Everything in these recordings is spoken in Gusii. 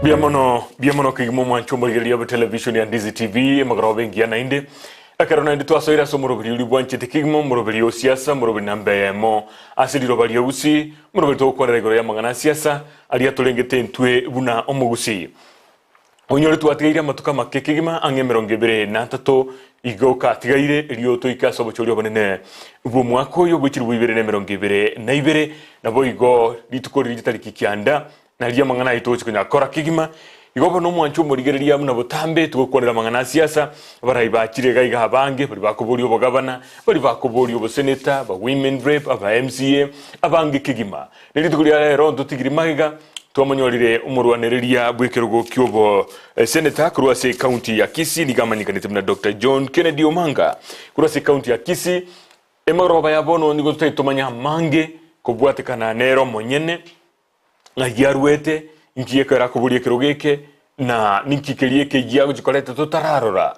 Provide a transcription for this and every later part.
Mbuya mono, mbuya mono kegima omwancho omorigereria bwe television ya Ndizi TV emagoroba engiya naende. Ekero naende twasoire ase omoroberi oria bwanchete kegima, omoroberi o siasa, omoroberi namba eyemo ase riroba ria Gusii, omoroberi togokwanera igoro y'amang'ana a siasa aria atorengete intwe buna omogusii. Onyore twatigaire amatuko amake kegima ang'e emerongo ebere na atato igo katigaire erio toike ase obochori obonene bw'omwaka oyo bwe chilifu ibere na emerongo ebere na ibere. Naboigo rituko riria chitariki kianda nario amang'ana ayio togochia konya kora kegima. Igo bono omwanche omorigereria buna botambe togokwanera amang'ana a siasa, abarai bachire iga iga abange, baria bakoboria obogabana, baria bakoboria oboseneta, aba women rep, aba MCA, abange kegima. Ne rituko ria rero ntotigiri magega, twamonyorire omorwanereria bw'ekerogo ki'obo seneta korwa ase ekaunti ya Kisii nigo amanyekanete buna Doctor John Kennedy Omanga. Korwa ase ekaunti ya Kisii, emegoroba ya bono nigo totari tomanye amange kobwatekana nere omonyene, ng'ai arwete, inki ekero akoboria ekerogo eke, na ninki keria ekeyia agochia koreta totararora.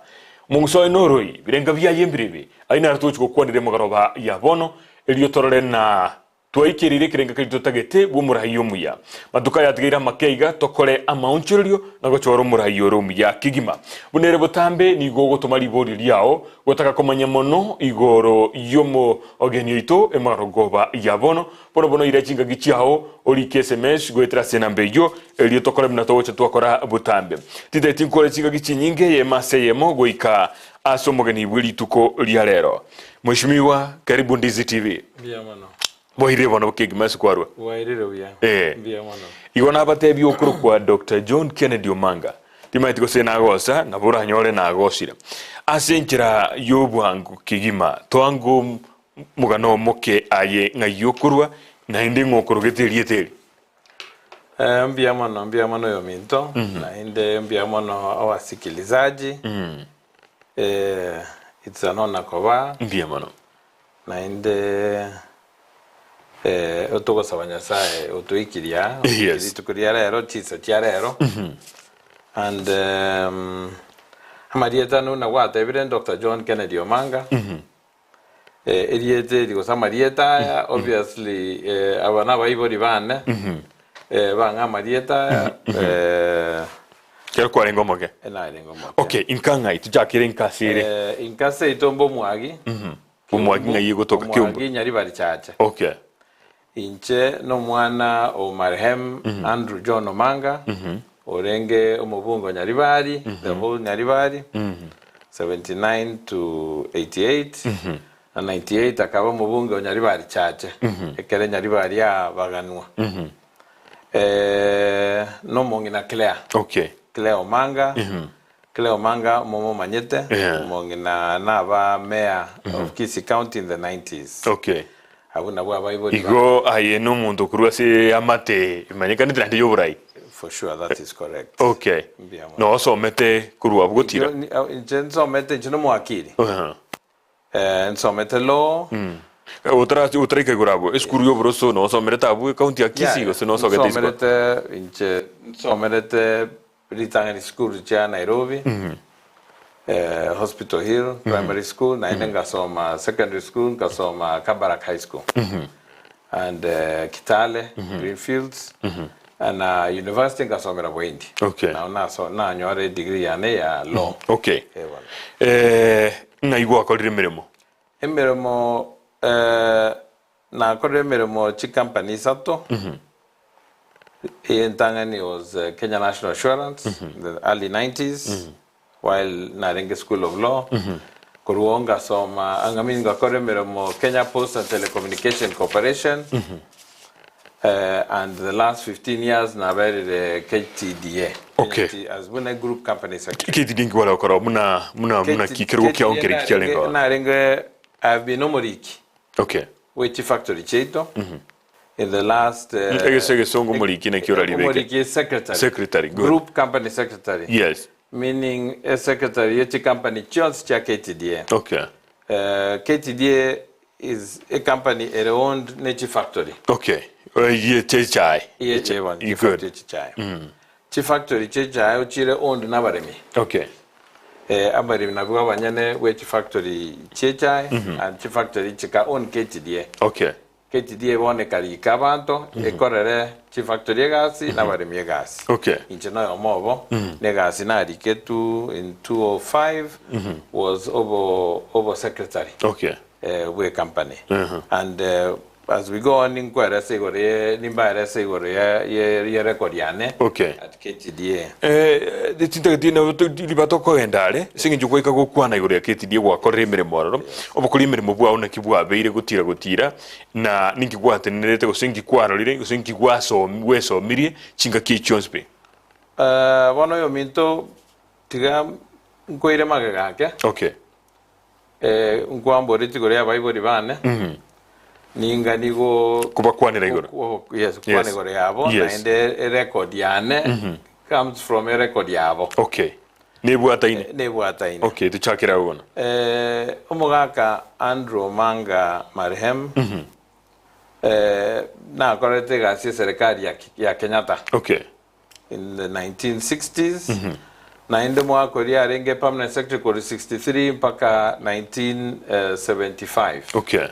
Omong'usa oye noroi, birenga biaye mbirebe, ayio naro togochia gokwanera emegoroba ya bono, erio torore na Twaikereire ekerengo keria totagete bw'omoraai omuya. Matuko aya atigaire amake iga tokore amaonchorerio na gochora omoraai ore omuya kegima. Buna ere botambe nigo ogotoma riborio riao gotaka komanya mono igoro y'omogeni oito emarogoba ya bono. Bono bono ira chingaki chiao orike sms goetera ase enamba eyio erio tokore buna togocha twakora botambe. Titaeti nkore chingaki chinyinge eyemo ase eyemo goika ase omogeni bwe rituko ria rero. Mheshimiwa karibu Ndizi TV. Mbuya mono. Bwairire bono bokegima ase kwarwa. Bwairire buya. Eh. Mbuya mono. Igo nabatebia okorokwa Doctor John Kennedy Omanga. Timaeti gose nagosa, nabo oranyore nagosire. Ase enchera y'obwango kegima, toango omogano omoke aye ng'ai okorwa, naende ng'o okorogete erieta eri. Eh, mbuya mono, mbuya mono oyominto, naende mbuya mono abasikilizaji. Eh, it's an honor koba. Mbuya mono. Naende eh, otogosaba Nyasaye otoikirie aa, Yes. rituko ria rero, chinsa chia rero. And um, amarieta ane buna gwatebire Doctor John Kennedy Omanga. Eh, erieta eri gose amarieta aya obviously eh, aba nabaibori bane eh, bang'a amarieta aya eh, Ekero kwarenge omoke. narenge omoke. Okay, inka ng'ai? Tochakere inka ase ere. Eh, inka seito mbomwagi Omwagi ng'ai egotoka? Kiumbu. Omwagi Nyaribari Chache. Okay. Inche nomwana o marehemu Andrew John Omanga, orenge omobunge o Nyaribari, the whole Nyaribari, 79 to 88, na 98 akaba omobunge o Nyaribari Chache, ekere Nyaribari yabaganwa. Eh, nomong'ina Claire. Okay. Claire Omanga, Claire Omanga momomanyete, Yeah. omong'ina naba mayor of Kisii County in the 90s. Okay. Abwo nabwo abaibori ba Igo aye nomonto okorwa ase amate emanyekanete naende y'oborai. For sure that is correct. Okay. Mbuya mono. Nosomete korwa abwo gotira? Inche ni- inche nsomete inche nomowakili. Aha. Eh, nsomete law. Otara otaraika igoro abwo esukuru y'oboroso nosomerete abwo ekaunti ya Kisii Yeah, gose nosogete isiko? nsomerete inche nsomerete ritang'ani sukuru chia Nairobi eh, Hospital Hill Primary School naende ngasoma secondary school nkasoma Kabarak High School and eh, Kitale Greenfields na university nkasomera Boindi Okay. nao naso nanyora edegree yane ya law Okay. Eh, bono. Eh, ng'ai gwakorire emeremo? Emeremo eh, Nakorire emeremo chicompany isato, ey'entang'ani was Kenya National Assurance in the early nineties while narenge school of law, korwa oo ngasoma I mean ngakora emeremo Kenya Post and Telecommunication Corporation and the last 15 years naberire KTDA, Okay. Kenya T as buna group company secretary. KTDA inki kware gokora buna buna buna ki kerogo kiao nkere ki kiarenge narenge oo? narenge I have been omoriki. Okay. Bwe chifactory chiaito in the last Egese egesongo omoriki naki oraribeke? Omoriki secretary. Secretary, good. Group company secretary. Yes. Meaning e secretary ye chicompany chionsi chia KTDA. Okay. KTDA is a company ere owned ne chifactory. Okay. Ye chechae. Ye che bono Good. chifactory chichae. Chifactory chichae ochire owned nabaremi. Okay. Abaremi nabwo abanyene bwe chifactory chi'echae, and chifactory chika own KTDA. Okay. KTDA bono ekarika abanto ekorere chifactory egasi na abaremi egasi. Okay. Inche noyomo obo, na egasi nariketwe in 205 was obo obo secretary Okay. eh, bwe company. And eh, as we go on ninkweresa igoro ye nimbaerese igoro ye ye ye record yane Okay. at KTDA. Eh, chintageti nabo to- riba tokogenda are ase eng'encho gwaika gokwana igoro ya KTDA gwakorire emeremo ororo, obokori emeremo bwao naki bwabeire gotira gotira, na ninki gwatenenerete gose nki kwarorire gose nki gwasomi gwesomirie chingaki echi chionsi pi. Eh, bono oyominto tiga nkoire magega ake. Okay. Eh, nkwamboreti igoro y'abaibori bane, ninga nigo Kobakwanera igoro. yes, kwana Yes. igoro yabo, Yes. naende erecord yane comes from erecord yabo. Okay. Nebwataine. Nebwataine. Okay, tochakere agwo bono. Eh, omogaka Andrew Omanga marehemu, eh, nakorete egasi eserekari ya, ya Kenyatta. Okay. In the 1960s, naende omwaka oria arenge permanent secretary korwa 63 mpaka 1975. Okay.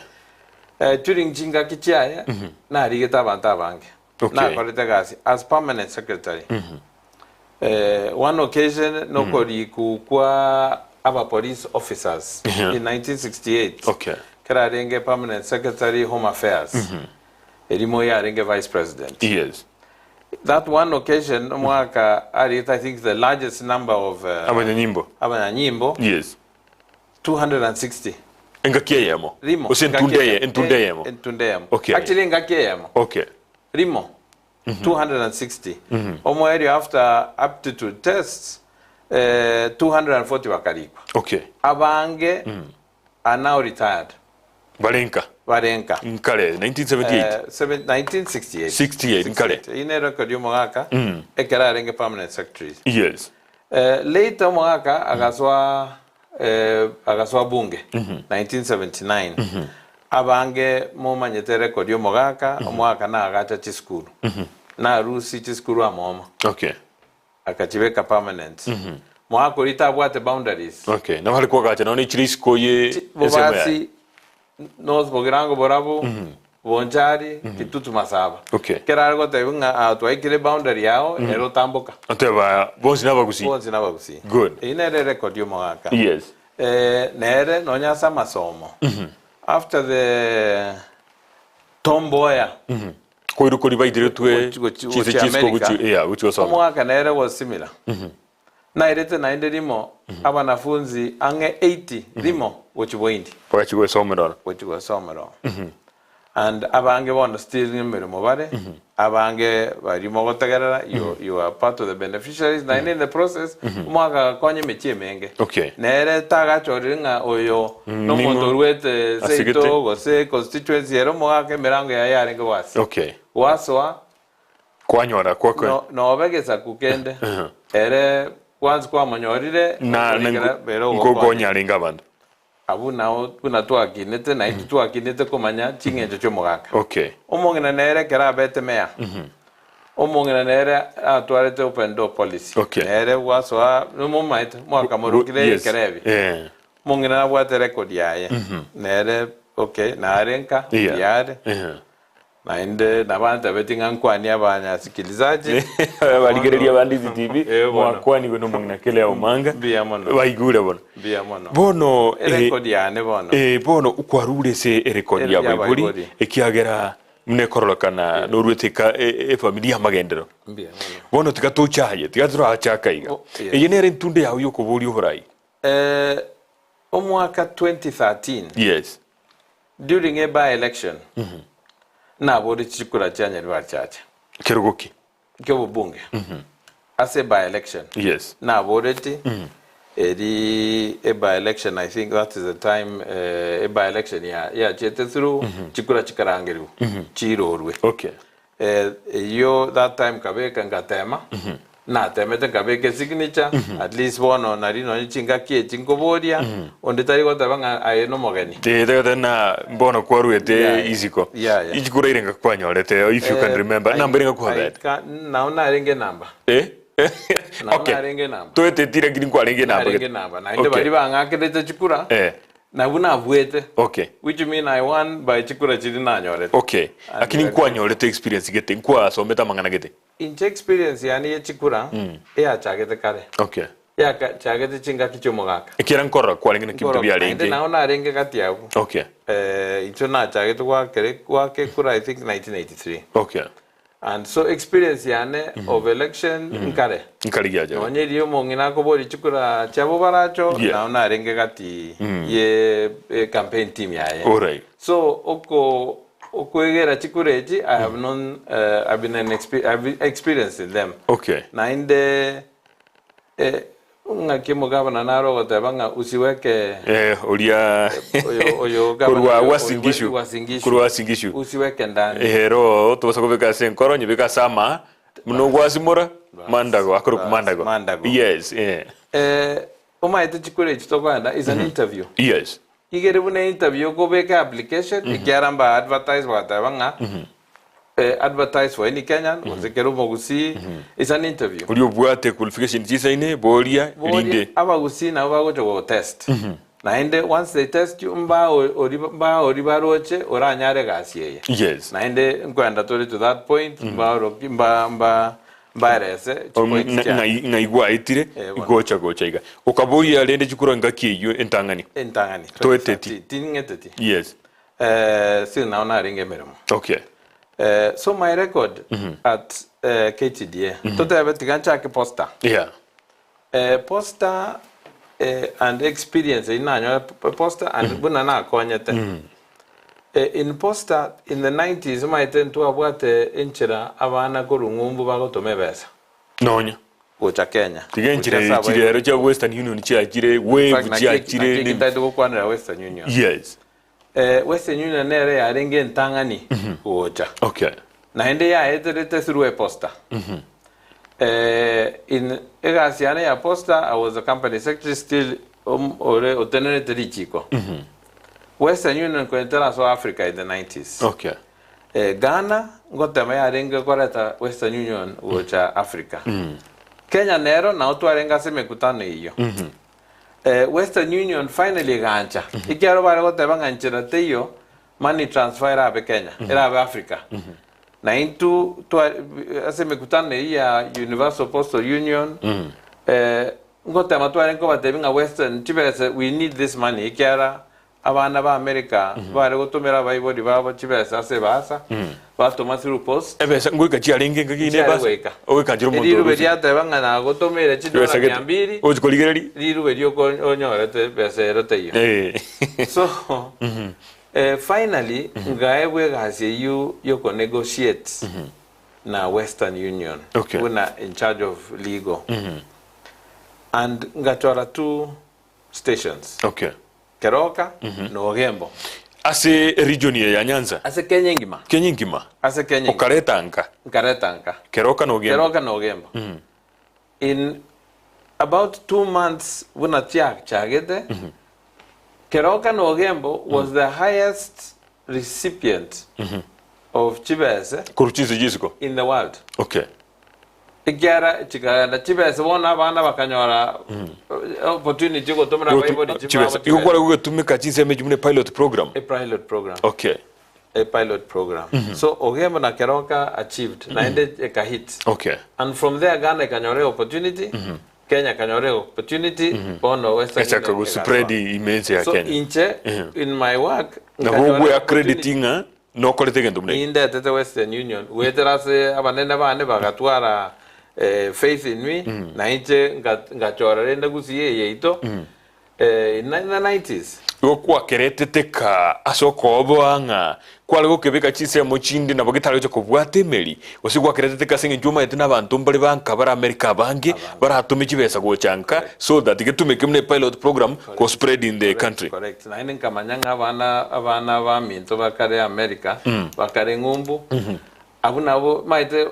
Eh, during chingaki chiaye narigete abanto abange. Okay. Nakorete egasi as permanent secretary. Eh, one occasion nokoriku kwa aba police officers in 1968. Okay. Kero arenge permanent secretary home affairs. Erimo yarenge vice president. Yes. That one occasion omwaka ariete I think the largest number of uh, Abanyanyimbo. abanyanyimbo Yes. 260 Engaki eyemo. rimo Gose engaki entunde eye, eyemo. entunde Eh, eyemo. entunde eyemo Okay. actually engaki eyemo Okay. rimo 260 omoerio after aptitude tests eh, 240 bakarikwa Okay. abange are now retired. Bare nka. Bare nka. Nkare 1978. Eh, 1968. 68, nkare. Eyio nere record y'omogaka ekero arenge permanent secretary. Yes. Eh, later omogaka agasoa eh, agasoa bunge 1979. Abange momanyete record y'omogaka, omogaka nagacha chisukuru. Narusi chisukuru amomo. Okay. Akachibeka permanent. Mogaka oria tabwate boundaries. Okay, nabo are koagacha nonya ne chire isiko ye ensemo yaye. Bobasi, North Bogirango Borabu, Bonchari, Kitutu Masaba. Okay. Ekero are gotebia ng'a aa twaikire boundary yao, ere otamboka. Oteba bonsi nabagusii. Bonsi nabagusii. Good. Eyio nere erecord y'omogaka. Yes. Eh, nere nonya ase amasomo. After the Tom Mboya. Koirwa koria baitiretwe Gochi- gochi- chinse gochia chisiko America. gochi yeah, gochi gosoma. Omwaka nere was similar. Nairete naende rimo abanafunzi ang'e 80 rimo gochia Boindi. Bagachi gwesomera oro. Gochia gwesomera oro. And abange bono still emeremo bare, abange baria mogotegerera, you, you are part of the beneficiaries, naende in the process, omwaka agakonya emechie emenge. Okay. Nere tagachorire ng'a oyo nomonto Ning'o oruete asigete. seito gose constituency ere omogaka emerango yaye yarenge gwase. Okay. Gwasoa Kwanyora kwakwe. no, nobe gesaku kende ere kwansi kwamonyorire Na okorikera bere ogokonya. nkokonya arenge abanto. Abwo nao buna twakinete, na intwe twakinete komanya ching'encho chi'omogaka. Okay. Omong'ina nere ekero abete meya, omong'ina nere atwarete open door policy. Okay. Nere gwasoa nomomaete mwakamorokire Yes. ekerebi. Eh. Omong'ina nabwate record yaye. Nere okay, nare nka, Yeah. mbuya are. Eh. Naende nabantabeti ng'a nkwanie abanyasikilizaji. Abarigereria ba Ndizi TV Eh, bono. mwakwanigwe nomong'ina Kelea Omanga Mbuya mono. baigure bono Mbuya mono. bono eh, Erekodi yane bono. eh, bono kwarure ase erekodi Ere ya baibori y'abaibori. ekiagera buna ekororokana norwete eka e- efamiri y'amagenderero Mbuya mono. bono tiga tochaye tiga torachaka iga Oh, yes. eye nere entunde yao yokoboria oborai Eh, omwaka 2013 yes During a by election nabore chikura chia Nyaribari Chache Kerogo ki? kiobobunge ase by election Yes. naboreti eri a by election I think that is the time eh, a by election ya yachete through chikura chikarangerigwa chirorwe Okay. Eh, eyio that time nkabeka ngatema, natemete nkabeka esignature, at least bono nari nonye chingaki echi nkoboria, onde tari goteba ng'a aye nomogeni. Eh, tagete na mbono kwaruete Yeah, yeah. isiko. Yeah, yeah. Ichikura ire ngakwanyorete if you can Eh, remember. I- Namba ire I ngakwabete. can- nao narenge enamba. Eh? Nao Okay. narenge enamba. Toetetire lakini nkwarenge enamba Narenge gete. enamba. Naende Okay. baria bang'akerete chikura, Eh. Nabwo nabuete. Okay. Which mean I won by chikura chiria nanyorete. Okay. And Lakini we are nkwanyorete experience gete, nkwasomete amang'ana gete. Inche experience yane ye chikura eyachagete kare. Okay. Eyachagete chingaki chi'omogaka. Ekiagera nkorora kwarenge naki ebinto Nkorora, naende biarenge. nao narenge gati abwo. Okay. Eh, inche nachagete goakera goaka ekura I think 1983. Okay. And so experience yane of election nkare. Nkare giacha. Nonye riria omong'ina akoboria chikura chiabo baracho, Yeah. nao narenge gati ye ye campaign team yaye. Alright. So oko okoegera chikura echi I have known uh, I've been an expe I've been experienced in them. Okay. Naende eh, ng'aki omogabana naro ogoteba ng'a usiweke Eh, oria oyo oyo gavana korwa oyo- Uasin oyo Gishu. Uasin Gishu. Korwa Uasin Gishu. Usiweke ndani. Ero tobasa kobeka ase enkoro nyebeka ase ama buna ogwasimora mandago akorokwa Bas, mandago. mandago. Yes, eh. Eh, omaete chikura echi tokoenda is an interview. Yes. Igere buna interview okobeka application ekiara mba advertise bagateba ng'a eh, advertise for any Kenyan gose kera omogusii is an interview. Oria obwate qualification chisaine boria Boria rinde. abagusii nabo bagocha gogotest naende once they test you mba ori mba ori baroche oranyare egasi eye. Yes. Naende nkoenda tore to that point mbaoroki mba mba mbaerese chipoints chiane. Ng'ai ng'ai gwaetire Eh, bono. gocha gocha iga. Okaboria rende chikura ngaki eyio entang'ani. Entang'ani Toeteti. 2013 ting'eteti. Yes. Eh, still nao narenge emeremo. Okay. Eh, so my record at eh, KTDA totebe tiga nchake posta Yeah. eh, posta eh, and experience eyio nanyora p- posta and buna nakonyete eh, in posta in the 90s omanyete ntwabwate enchera abana korwa ng'umbu bagotoma ebesa Nonya. gocha Kenya Tiga enchera Gocha ase eye chirero chia Western Union chiachire, In Wave fact, naki- chiachire. naki ne- ekitaete gokwanera Western Union Yes. Eh, Western Union nere yarenge entang'ani gocha. Okay. Naende yaeterete through a posta. Eh, in egasi yane ya posta, I was a company secretary still om, ore otenerete richiko. Western Union koetera ase Africa in the 90s. Okay. Eh, Ghana ngotema yarenge koreta Western Union gocha Africa. Kenya nero nao twarenge ase emekutano eyio. Eh, Western Union finally egancha ekiagera bare goteba ng'a nchera teiyo money transfer erabe Kenya erabe Africa na intwe twa ase emekutano eyio ya Universal Postal Union eh, ngotema tware nkobatebia ng'a Western chibesa we need this money ekiagera Abana ba America bare gotomera abaibori babo chibesa ase ebasa, batoma through post. Ebesa ngoika chiarenge engaki ine Chiare ebasa? goika. Ogoikanchera omonto Erirube orusie. riateba ng'a nagotomeire chidola Chibesa gete. mia mbiri, Ochi korigereria. rirube rioka onyorete ebesa ero teiyo. Eh. So, eh, finally, ngaebwa egasi eyio yoko negotiate na Western Union, Okay. buna in charge of legal. And ngachora two stations. Okay. Keroka na Ogembo. Ase region eye ya Nyanza? Ase Kenya engima. Kenya engima? Ase Kenya engima. Okareta nka? Nkareta nka. Keroka na Ogembo? Keroka na Ogembo. In about 2 months buna chiachagete, Keroka na Ogembo was the highest recipient of chibese Korwa chinse chi'isiko? in the world. Okay. Ekiagera chikagenda chibesa bono abana bakanyora opportunity gotomera abaibori Chibesa. chibabo Igo chibesa. kware gogetumeka chinsemo echio buna pilot program? A pilot program. Okay. A pilot program. So Ogembo na Keroka achieved naende ekahit. Okay. And from there Ghana ekanyora opportunity, Kenya ekanyora opportunity, bono Western Echaka Union go spread egasoa. ime ense ya So Kenya. inche in my work Nabo nkanyora ogwe opportunity accredit ng'a Nokorete egento buna eke. Nindetete Western Union goetera ase abanene bane bagatwara faith in me na inche ngachora rende gusii eye yaito in the nineties. Igo kwakeretete ka ase okooboa ng'a kware gokebeka chinsemo chinde nabo getare gocha kobwata emeri, gose gwakeretete ka ase eng'encho omanyete nabanto mbare ba nka bare America abange baratome chibesa gocha nka so that getumeke buna epilot program go spread in the country. Correct. Naende nkamanya ng'a abana abana baminto bakare America, bakare ng'umbu, abwo nabo maete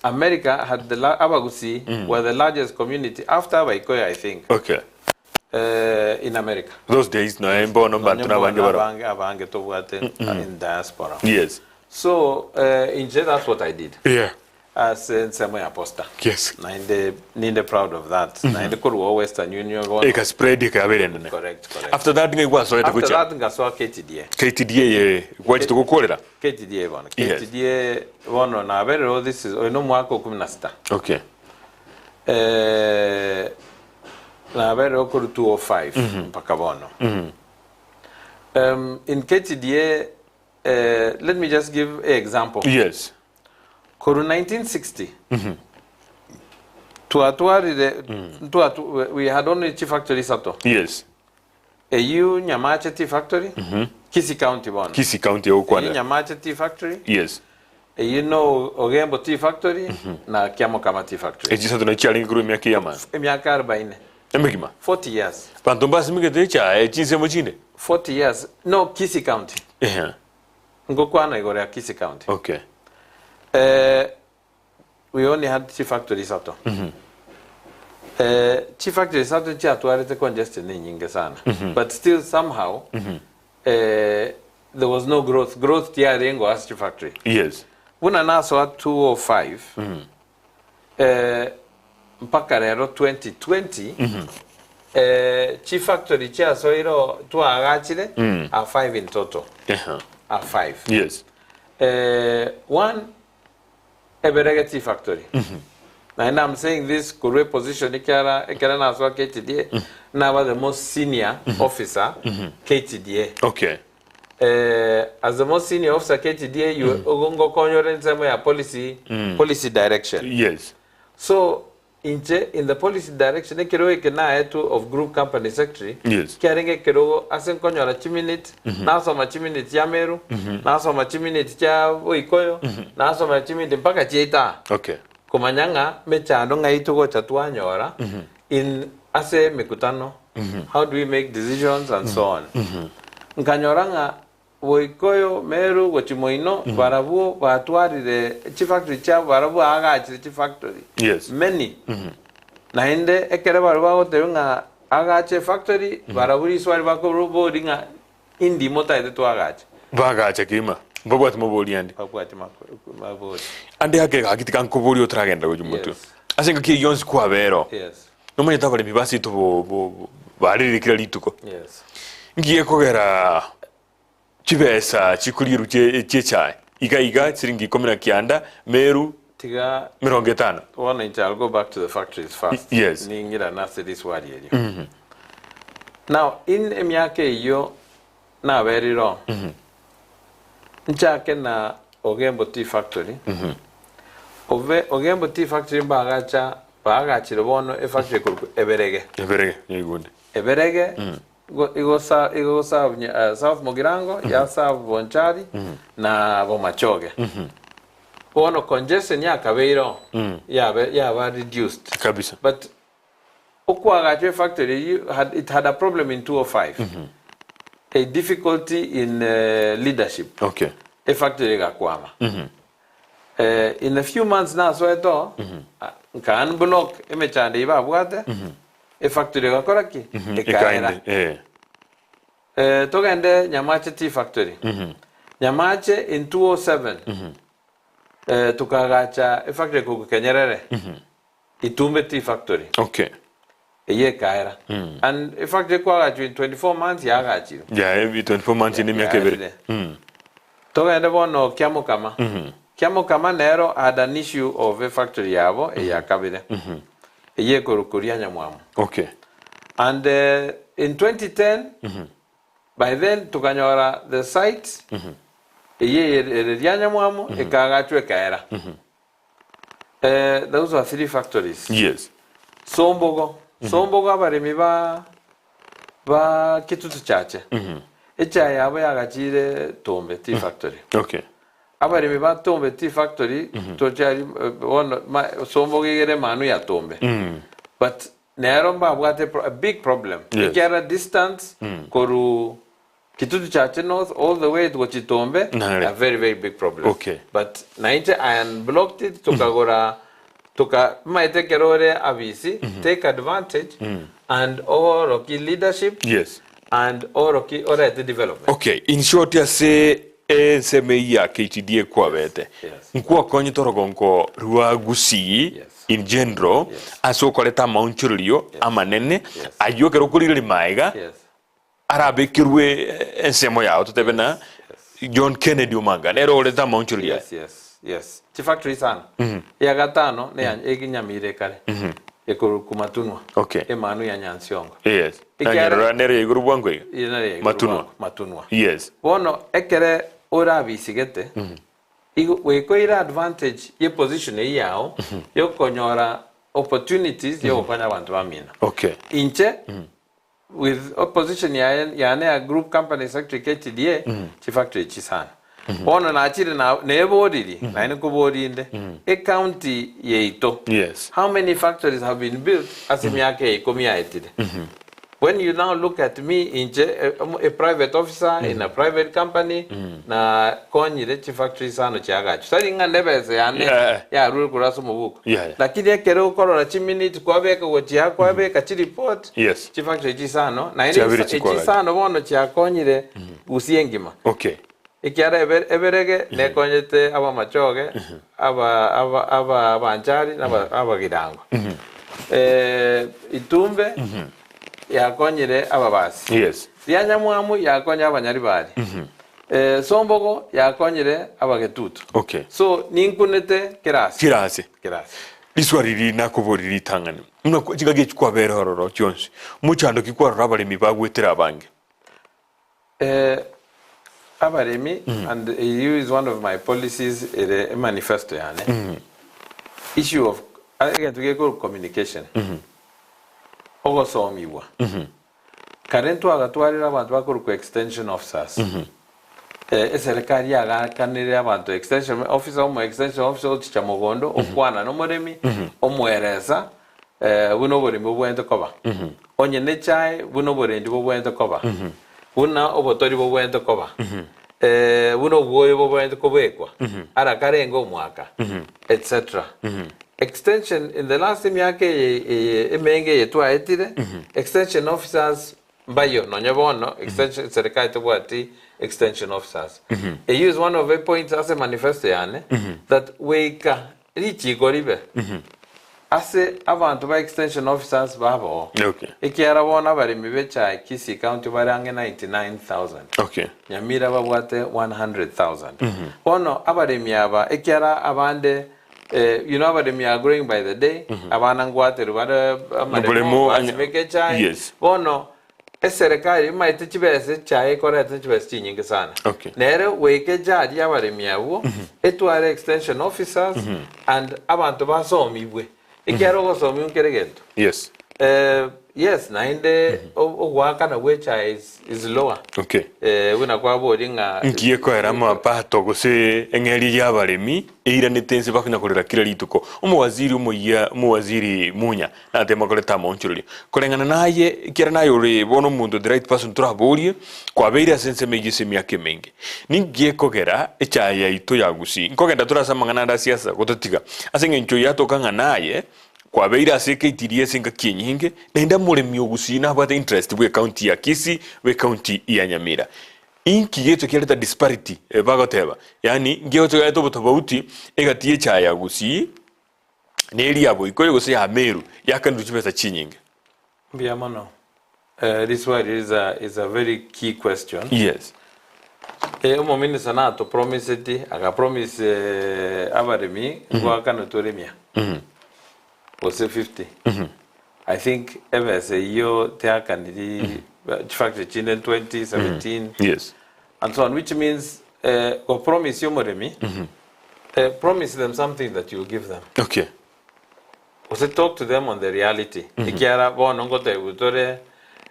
America had the abagusii were the largest community after abaikoyo I think. Okay. In America. Those days noe mbono Nonye mbanto nabange mbono baro. abange abange tobwate in diaspora. Yes. So inche that's what I did. Yeah. Ase ensemo ya Posta. Yes. Naende ninde proud of that. Naende korwa oo Western Union bono. Eka spread ekaba ere enene. Correct, correct. After that ng'ai gwasoete After gochia? that ngasoa KTDA. KTDA eye gwachete gokorera? KTDA bono. Yes. KTDA bono naberire oo this is oyo na omwaka o kumi na sita. Okay. Eh, naberire oo korwa 205 mpaka bono. In KTDA, eh, let me just give a example. Yes. Korwa 1960 twatwarire ntwatu we had only chifactory isato. Yes. Eyio Nyamache Tea Factory, Kisii County bono. Kisii County Eyio ogokwanera. Nyamache Tea Factory, Yes. eyio no Ogembo Tea Factory na Kiamokama Tea Factory. Echi isato nachi chiarenge korwa emiaka eyamana. Emiaka arobaine, Emegima. 40 years. Banto mbasimegete echae chinsemo chinde? 40 years, no Kisii County. Ehe. Ngokwana igoro ya Kisii County. Okay. Eh, we only had chifactory isato. Eh, chifactory isato chiatwarete congestion enyinge sana. But still somehow eh, there was no growth. Growth tiarengo ase chifactory. Yes. Buna nasoa 205 eh, mpaka rero 2020 eh, chifactory chiasoire oo twaagachire are five in total. Ehe. Are five. Yes. Eh, one eberege tea factory. Naende I'm saying this korwa eposition ekiara ekere nasoa KTDA naba the most senior officer KTDA. Okay. Eh, as the most senior officer KTDA you ngokonyore ensemo ya policy policy direction. Yes. So inche in the policy direction ekerogo eke naetwe of group company secretary Yes. kiarenge ekerogo ase nkonyora chiminute nasoma chiminute chia Meru nasoma chiminute chia Boikoyo nasoma chiminute mpaka chiaita aa. Okay. Komanya ng'a mechando ng'ai togocha twanyora in ase emekutano how do we make decisions and so on. Nkanyora ng'a Boikoyo, Meru, gochia moino barabwo batwarire chifactory chiabo barabwo baagachire chifactory Yes. many. Naende ekero barabwo bagotebia ng'a agache efactory barabwo riswali bakoboria ng'a indi motaete twagache. Bagacha kegima, mbabwati mobori ande. Babwati mabori. Ande ake gaki tiga nkoborie otaragenda gochia motwe. Yes. Ase engaki eyio yonsi kwabera oo, Yes. nomanyete abaremi baseito bo- bo- bo- barerire kera rituko. Yes. Nki gekogera chibesa chikorierwa chie chi'echae iga iga chiringi ikomi na kianda, Meru Tiga merongo etano. bono inche I'll go back to the factories first. Yes. Ning'irane ase riswali erio. Now in emiaka eyio naberire oo, nchake na Ogembo Tea Factory, Obe Ogembo Tea Factory mbagacha baagachire bono efactory ekorokwa Eberege. Eberege, nyaigwete. Eberege igo igo sa igo serve nya South Mugirango, ya serve Bonchari na Bomachoge. Bono congestion yakabeire oo, yabe yaba reduced. Kabisa. But okoagachwa efactory eyio had it had a problem in 205. A difficulty in leadership. Okay. Efactory egakwama. In a few months nasoete oo, nka unblock emechando eyio babwate, efactory egakora ki? Ekaera. Ekaende, eh. Togende Nyamache Tea Factory. Nyamache in 207 tokagacha efactory korwa Kenyerere, Itumbe Tea Factory. Okay. Eyio ekaera. And efactory ekwagachwa in 24 months yagachirwe. Yeah, every 24 months inde emiaka ebere. Yaerire. Togende bono Kiamokama. Kiamokama nero had an issue of efactory yabo eya kabere. Eyio ekorokwa Ria Nyamwamu. Okay. And in 2010 by then tokanyora the site eyio ere Ria Nyamwamu ekaagachwa ekaera. Those were three factories. Yes. Sombogo. Sombogo abaremi ba ba Kitutu Chache. Echae yabo yagachire Tombe Tea Factory. Okay. Abaremi ba Tombe Tea Factory tochari bono ma Sombogo igere manu ya Tombe. But nero mbabwate a big problem. Yes. Ekiagera distance koru Kitutu Chache North all the way gochia Tombe Nare. a very very big problem. Okay. But nainche I unblocked it tokagora toka maete ekero ore abisi take advantage and oroki leadership Yes. and oroki orete development. Okay, in short ase. ensemo eyio ya KTDA kwabete, Yes. nkwakonyete orogongo rwa Gusii Yes. in general Yes. ase okoreta amaonchorerio amanene Yes. ayio ekero okorire rimaega Yes. arabekerwe ensemo yao totebe na John Kennedy Omanga nere orete amaonchorerio aya. Yes, yes, yes. Chifactory sana. Ya gatano ne ya eginyamire kare. Ekoruku Matunwa. Okay. Emanu ya Nyansiongo. Yes. Ekiara- Nanyerora nere ya igoro bwango iga. Eye nere ya igoro Matunwa. bwango, Matunwa. Yes. Bono ekere orabisigete igo goikoira advantage ye position eyio yao yokonyora opportunities yogokonya abanto bamino. Okay. Inche With opposition yaye yane ya group company secretary KTDA chifactory echi sana. Bono nachire na neboriri naende nkoboria inde ecounty yaito Yes. how many factories have been built ase emiaka eye ikomi yaetire. When you now look at me inche a, a private officer in a private company na konyire chifactory isano chiagachwa. Tari ng'a nebesa yane Yeah. yarure korwa ase omobuko. Yeah, yeah. Lakini ekero okorora chiminiti kwabeka gochia kwabeka chireport Yes. chifactory chisano naende Chiabere echi chikwagacha. chisano bono chiakonyire gusii engima. Okay. Ekiara ebe- eberege nekonyete abamachoge aba aba aba abanchari na aba- abagirango. Eh, itumbe yakonyire ababasi. Yes. Rianyamwamu yakonya abanyaribari. Eh, sombogo yakonyire abagetutu. Okay. So ninkunete kerase. Kirase. Kerase. Riswa riri nakobori ritang'ani buna chingaki echi kwabere ororo chionsi mochando ki kwarora abaremi bagwetera abange. Eh, abaremi and eyio is one of my policies ere emanifesto yane. Issue of egento gekorwa communication. Ogosomigwa. Kare ntwagatwarire abanto bakorokwa extension officers. Eserekari yagakanire abanto extension officer, omo extension officer ochicha mogondo okwana nomoremi, omoeresa buna oboremi bobwenerete koba. Onye nechae buna oborendi bobwenerete koba, buna obotori bobwenerete koba, buna obwoyo bobwenerete kobekwa, ara karenge omwaka, etc. Extension in the last emiaka eye eye emenge eye twaetire, extension officers mbayio nonye bono extension serikali tebwati extension officers. Eyio is one of the points ase manifesto yane that goika richiko ribe ase abanto ba extension officers baboo. Okay. Ekiagera bono abaremi b'echae Kisii County bare ang'e 99,000. Okay. Nyamira babwate 100,000. Bono abaremi aba ekiara abande eh, you know abaremi are growing by the day, abana ngwaterwa bare amaremo, Oboremo, anya- basimeka echae. Yes. Bono eserekari emaete chibesa echae ekoreta chibesa chinyinge sana. Okay. Nere goika ejari y'abaremi abwo, etware extension officers and abanto basomigwe. Ekiagera ogosomigwa nkere egento. Yes. Eh, yes, naende o- ogoakana gwe echae is, is lower. Okay. Eh, buna kwaboria ng'a Nki ekoera amapato gose eng'eria y'abaremi eiranete ense bakonya korera kera rituko? Omowaziri omoyia omowaziri Munya natema koreta amaonchorerio. Koreng'ana naye ekiagera naye ore bono omonto the right person toraborie kwabeire ase ensemo eyio ase emiaka emenge. Ninki gekogera echae yaito ya Gusii nkogenda tore ase amang'ana ande a siasa gototiga ase eng'encho yatoka ng'a naye Kwabeire ase ekeitiria ase engaki enyinge, naende omoremi o Gusii nabwate interest bwe county ya Kisii bwe county ya Nyamira. Inki gecho kiareta disparity bagoteba, yaani inki gegocha kiareta obotofauti egati ye echae ya Gusii na eria ya Boikoyo gose ya Meru yakanirwe chibesa chinyinge? Mbuya mono. This one is a, is a very key question. Yes. Eh, omominista natopromiseti, akapromise eh, abaremi ngoakana toremia gose 50. I think ebesa eyio teakaniri chifactory chinde 20, 17 Yes. and so on, which means eh, gopromise omoremi eh, promise them something that you give them. Okay. Gose talk to them on the reality ekiagera bono ngotebiwa tore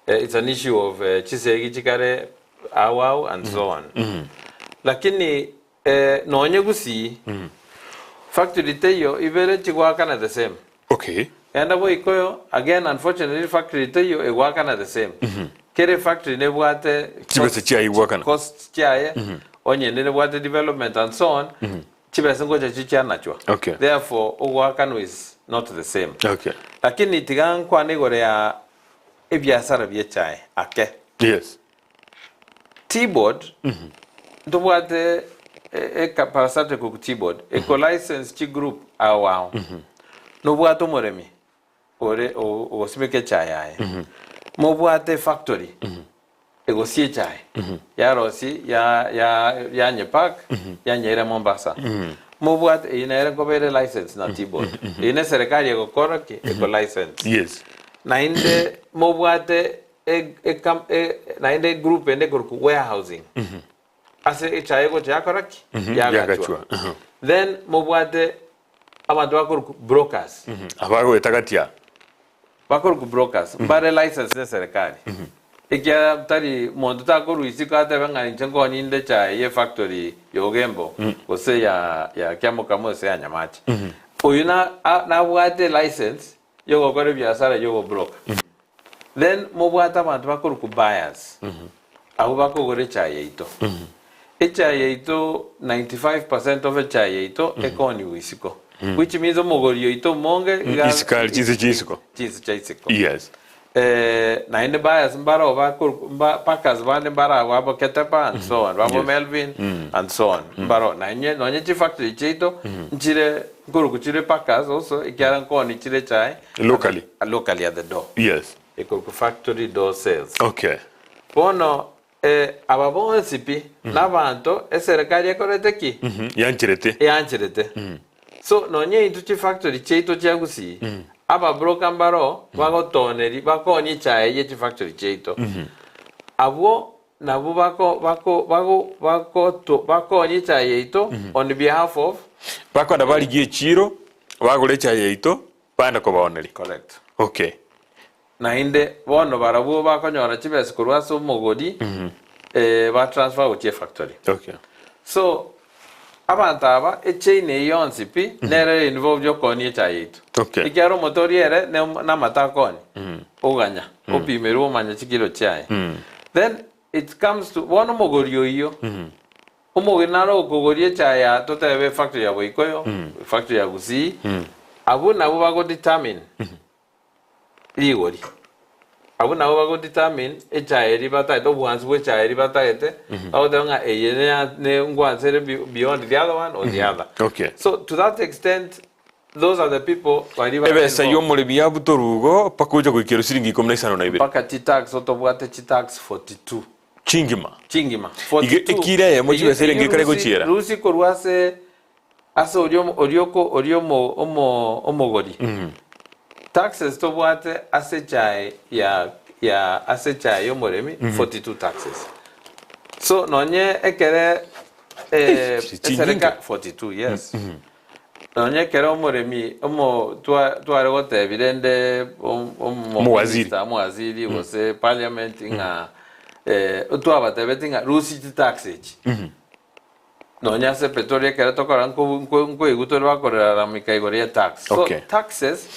it's an issue of chisegi chikare ao ao and so on. Lakini nonye gusii factory teiyo ibere chigoakana the same. Okay. Genda boikoyo again unfortunately factory teiyo egoakana the same. Kere factory nebwate Chibesa chiaye goakana. costs chiaye onye ende nebwate development and so on. Chibesa ngocha chichianachwa. Okay. Therefore ogoakanwa is not the same. Okay. Lakini tiga nkwane igoro ya ebiasara bie echae ake. Yes. Tea board Ntobwate eka parastatal ekoku Tea-board eko license chi group ao ao. Nobwate omoremi ore ogosimeka echae yaye. Mobwate efactory egosia echae yarosia ya ya yanyepack yanyeira Mombasa. Mobwate eyio nere nkoba ere license na Tea-board. Eyio ne serikali egokora ki? Eko license. Yes. Naende mobwate naende egroup ende ekorokwa warehousing ase echae egocha yakora ki? Yagachwa. Then mobwate abanto bakorokwa brokers. Abagoeta gati aa. Bakorokwa brokers mbare license ne serikali ekiagera tari monto takorwa isiko atebe ng'a inche nkonye echae ye factory ya Ogembo gose ya ya Kiamokama gose ya Nyamache. Oyo nabwate license yogokora ebiasara yogobroka. Then mobwate abanto bakorokwa buyers, abwo bakogora echae yaito. Echae yaito 95% of echae yaito ekooniwa isiko, which means omogori oito omonge iga Isiko aria, chinse chia isiko. chinse chia isiko. Yes. Eh, naende buyers mbaro bakorokwa mba packers bande mbaro abwo abo Ketepa and so on, babo Yes. Melvin and so on, mbaro. Naende nonye chifactory chiaito nchire nkorokwa chire packers also ekiagera nkooni chire echae Locally. locally at the door. Yes. Ekorokwa factory door sales. Okay. Bono eh, aba bonsi pi nabanto eserekari ekorete ki? Yancherete. Eancherete. So nonye intwe chifactory chiaito chia Gusii, ababroker mbaro bagotooneri bakoonia echae ye chifactory chiaito. Abwo nabwo bako bako bago bagoto bakoonia echae yaito on behalf of Bakoenda barigie echiiro, bagore echae yaito, Baende kobaoneria. Correct. Okay. Naende bono barabwo bakonyora chibesa korwa ase omogori eh, ba transfer gochia efactory. Okay. So abanto aba echain eye yonsi pi nere ere involved yokoonia echae yaito. Okay. Ekiagera omotori ere ne- namate akoonia, oganya, opimerwe omanye chikilo chiaye. Then it comes to bono omogori oyio Omogeni nare okogoria echae ya totebe efactory ya Boikoyo, efactory ya Gusii, abwo nabwo bago determine rigori. Abwo nabwo bago determine echae eria batagete, obwansu bwa echae eria batagete, bagoteba ng'a eye neya ne ngwansa ere beyond the other one or the other. Okay. So to that extent, those are the people baria bare Ebesa involved. y'omoremi yabutorwa igo mpaka ocha goikerwa siringi ikomi na isano na ibere. Mpaka chitax otobwate chitax 42. Chingima. Chingima. Iga 42. ekiro eyemo chibesa erenge ekare gochiera. Rusi korwa ase ase oria omo- oria oko oria omo omo omogori. Taxes tobwate ase echae ya ya ase echae y'omoremi 42 taxes. So nonye ekere eh, Chinyinge. esereka 42 yes. Nonya ekero omoremi omo twa tware gotebi rende om omo Omowaziri. minister omowaziri gose parliament ng'a eh, twabatebeti ng'a rusia chitax echi. Nonya ase petroli ekero tokora nko nko nkoigwa tore bakoreraramika igoro ye tax. So Okay. taxes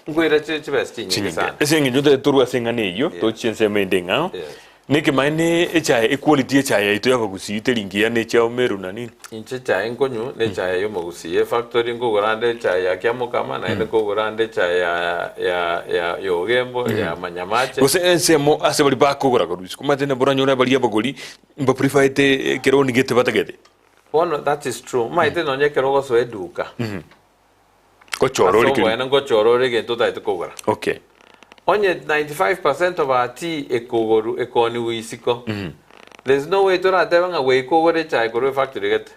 nkoira chire chibesa chinyinge Chinyinge. sana. Ase eng'encho totagete torwe ase eng'ana eyio, Yes. tochie ensemo ende eng'ao. Yes. Nekemanyeene echae equality y'echae yaito y'abagusii teri ngiya na echiao Meru na nini. Inche echae nkonywa nechae y'omogusii efactory nkogora ande echae ya Kiamokama naende nkogora ande echae ya ya ya ya Ogembo ya Manyamache. Gose ensemo ase baria bakogora korwa isiko omanyete nabo oranyore baria abagori mbapreferete ekero onigete batagete. Bono that is true omanyete nonye ekero ogosoa eduka Gochora ase ore keria. oboene ngochora ore egento otagete kogora. Okay. Onye 95% of our tea ekogoru ekoonigwa isiko, there's no way toratebe ng'a goika ogore echae korwa efactory gete.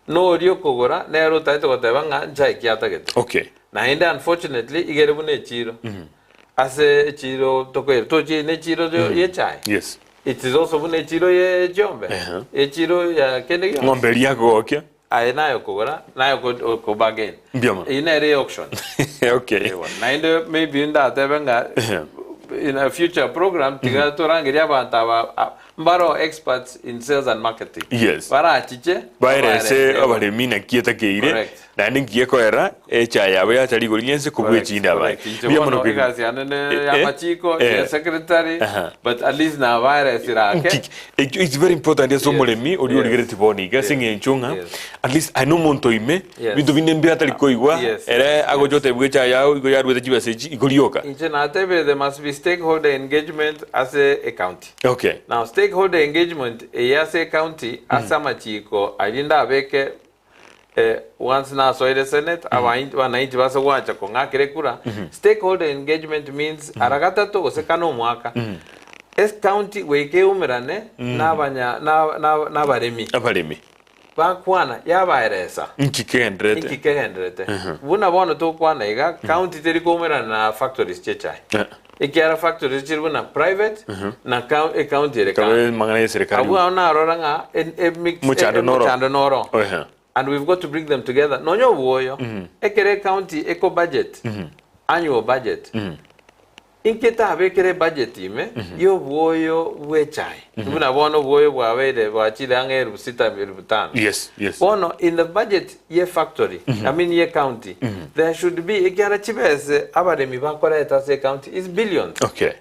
Noria okogora nere otagete goteba ng'a nchae ki atagete. Okay. Naende unfortunately iga ere buna echiro. Ase echiro tokoira tochie ne echiro y'echae. Yes. It is also buna echiro ye chiombe, Ehe. echiro ya kende gionsi. Ng'ombe eria akogokia. Aye naye okogora, naye oko- okobargain. Mbuya mono. Eyio nere auction. Okay. Ewa. Naende maybe ndatebe ng'a Ehe. in a future program tiga torangerie abanto aba a- mbaro experts in sales and marketing. Yes. Barachiche Baerese babarete. abaremi naki etakeire Correct. naende nki ekoera echae yabo yacha rigori ri'ense kobua Correct, echinde abaye. correct. Inche Mbuya bono mono kegima. egasi yane ne Eh, ya eh, amachiko, eh. ya secretary, Aha. but at least nabaeresire ake. Nki- Ekio it's very important ase Yes. omoremi oria Yes. origereti bono iga ase Yes. eng'encho ng'a Yes. at least aye nomonto ime Yes. binto binde mbire atari koigwa Yes. ere agocha otebigwa echae yao igo yaruete chibesa echi igo rioka. Inche natebire there must be. stakeholder engagement ase ecounty. Okay. Now stakeholder engagement eye ase ecounty ase amachiko aria ndabeke eh, once nasoire senate abain- abananchi base gwancha kong'akera ekura, stakeholder engagement means ara gatato gose kane omwaka, ecounty goika eumerane nabanya na- na- nabaremi. Abaremi. Bakwana, yabaeresa. Inki kegendererete? Inki kegendererete? Buna bono togokwana iga, county teri koumerana na factories chi'echae. Ekiagera factories chiri buna private na coun- ecounty ere Kabe kando. amang'ana y'eserekari. Abwo ao narora ng'a en- emix- Mochando noro. emochando noro. Ehe. And we've got to bring them together. Nonya obwoyo, ekero ecounty eko budget, annual budget, Inki etabekere ebudget ime y'obwoyo bw'echae? Buna bono obwoyo bwabeire bwachire ang'e elfu sita elfu tano. Yes, yes. Bono in the budget ye factory, I mean ye county, there should be ekiagera chibese abaremi bakoreta ase ecounty is billions. Okay.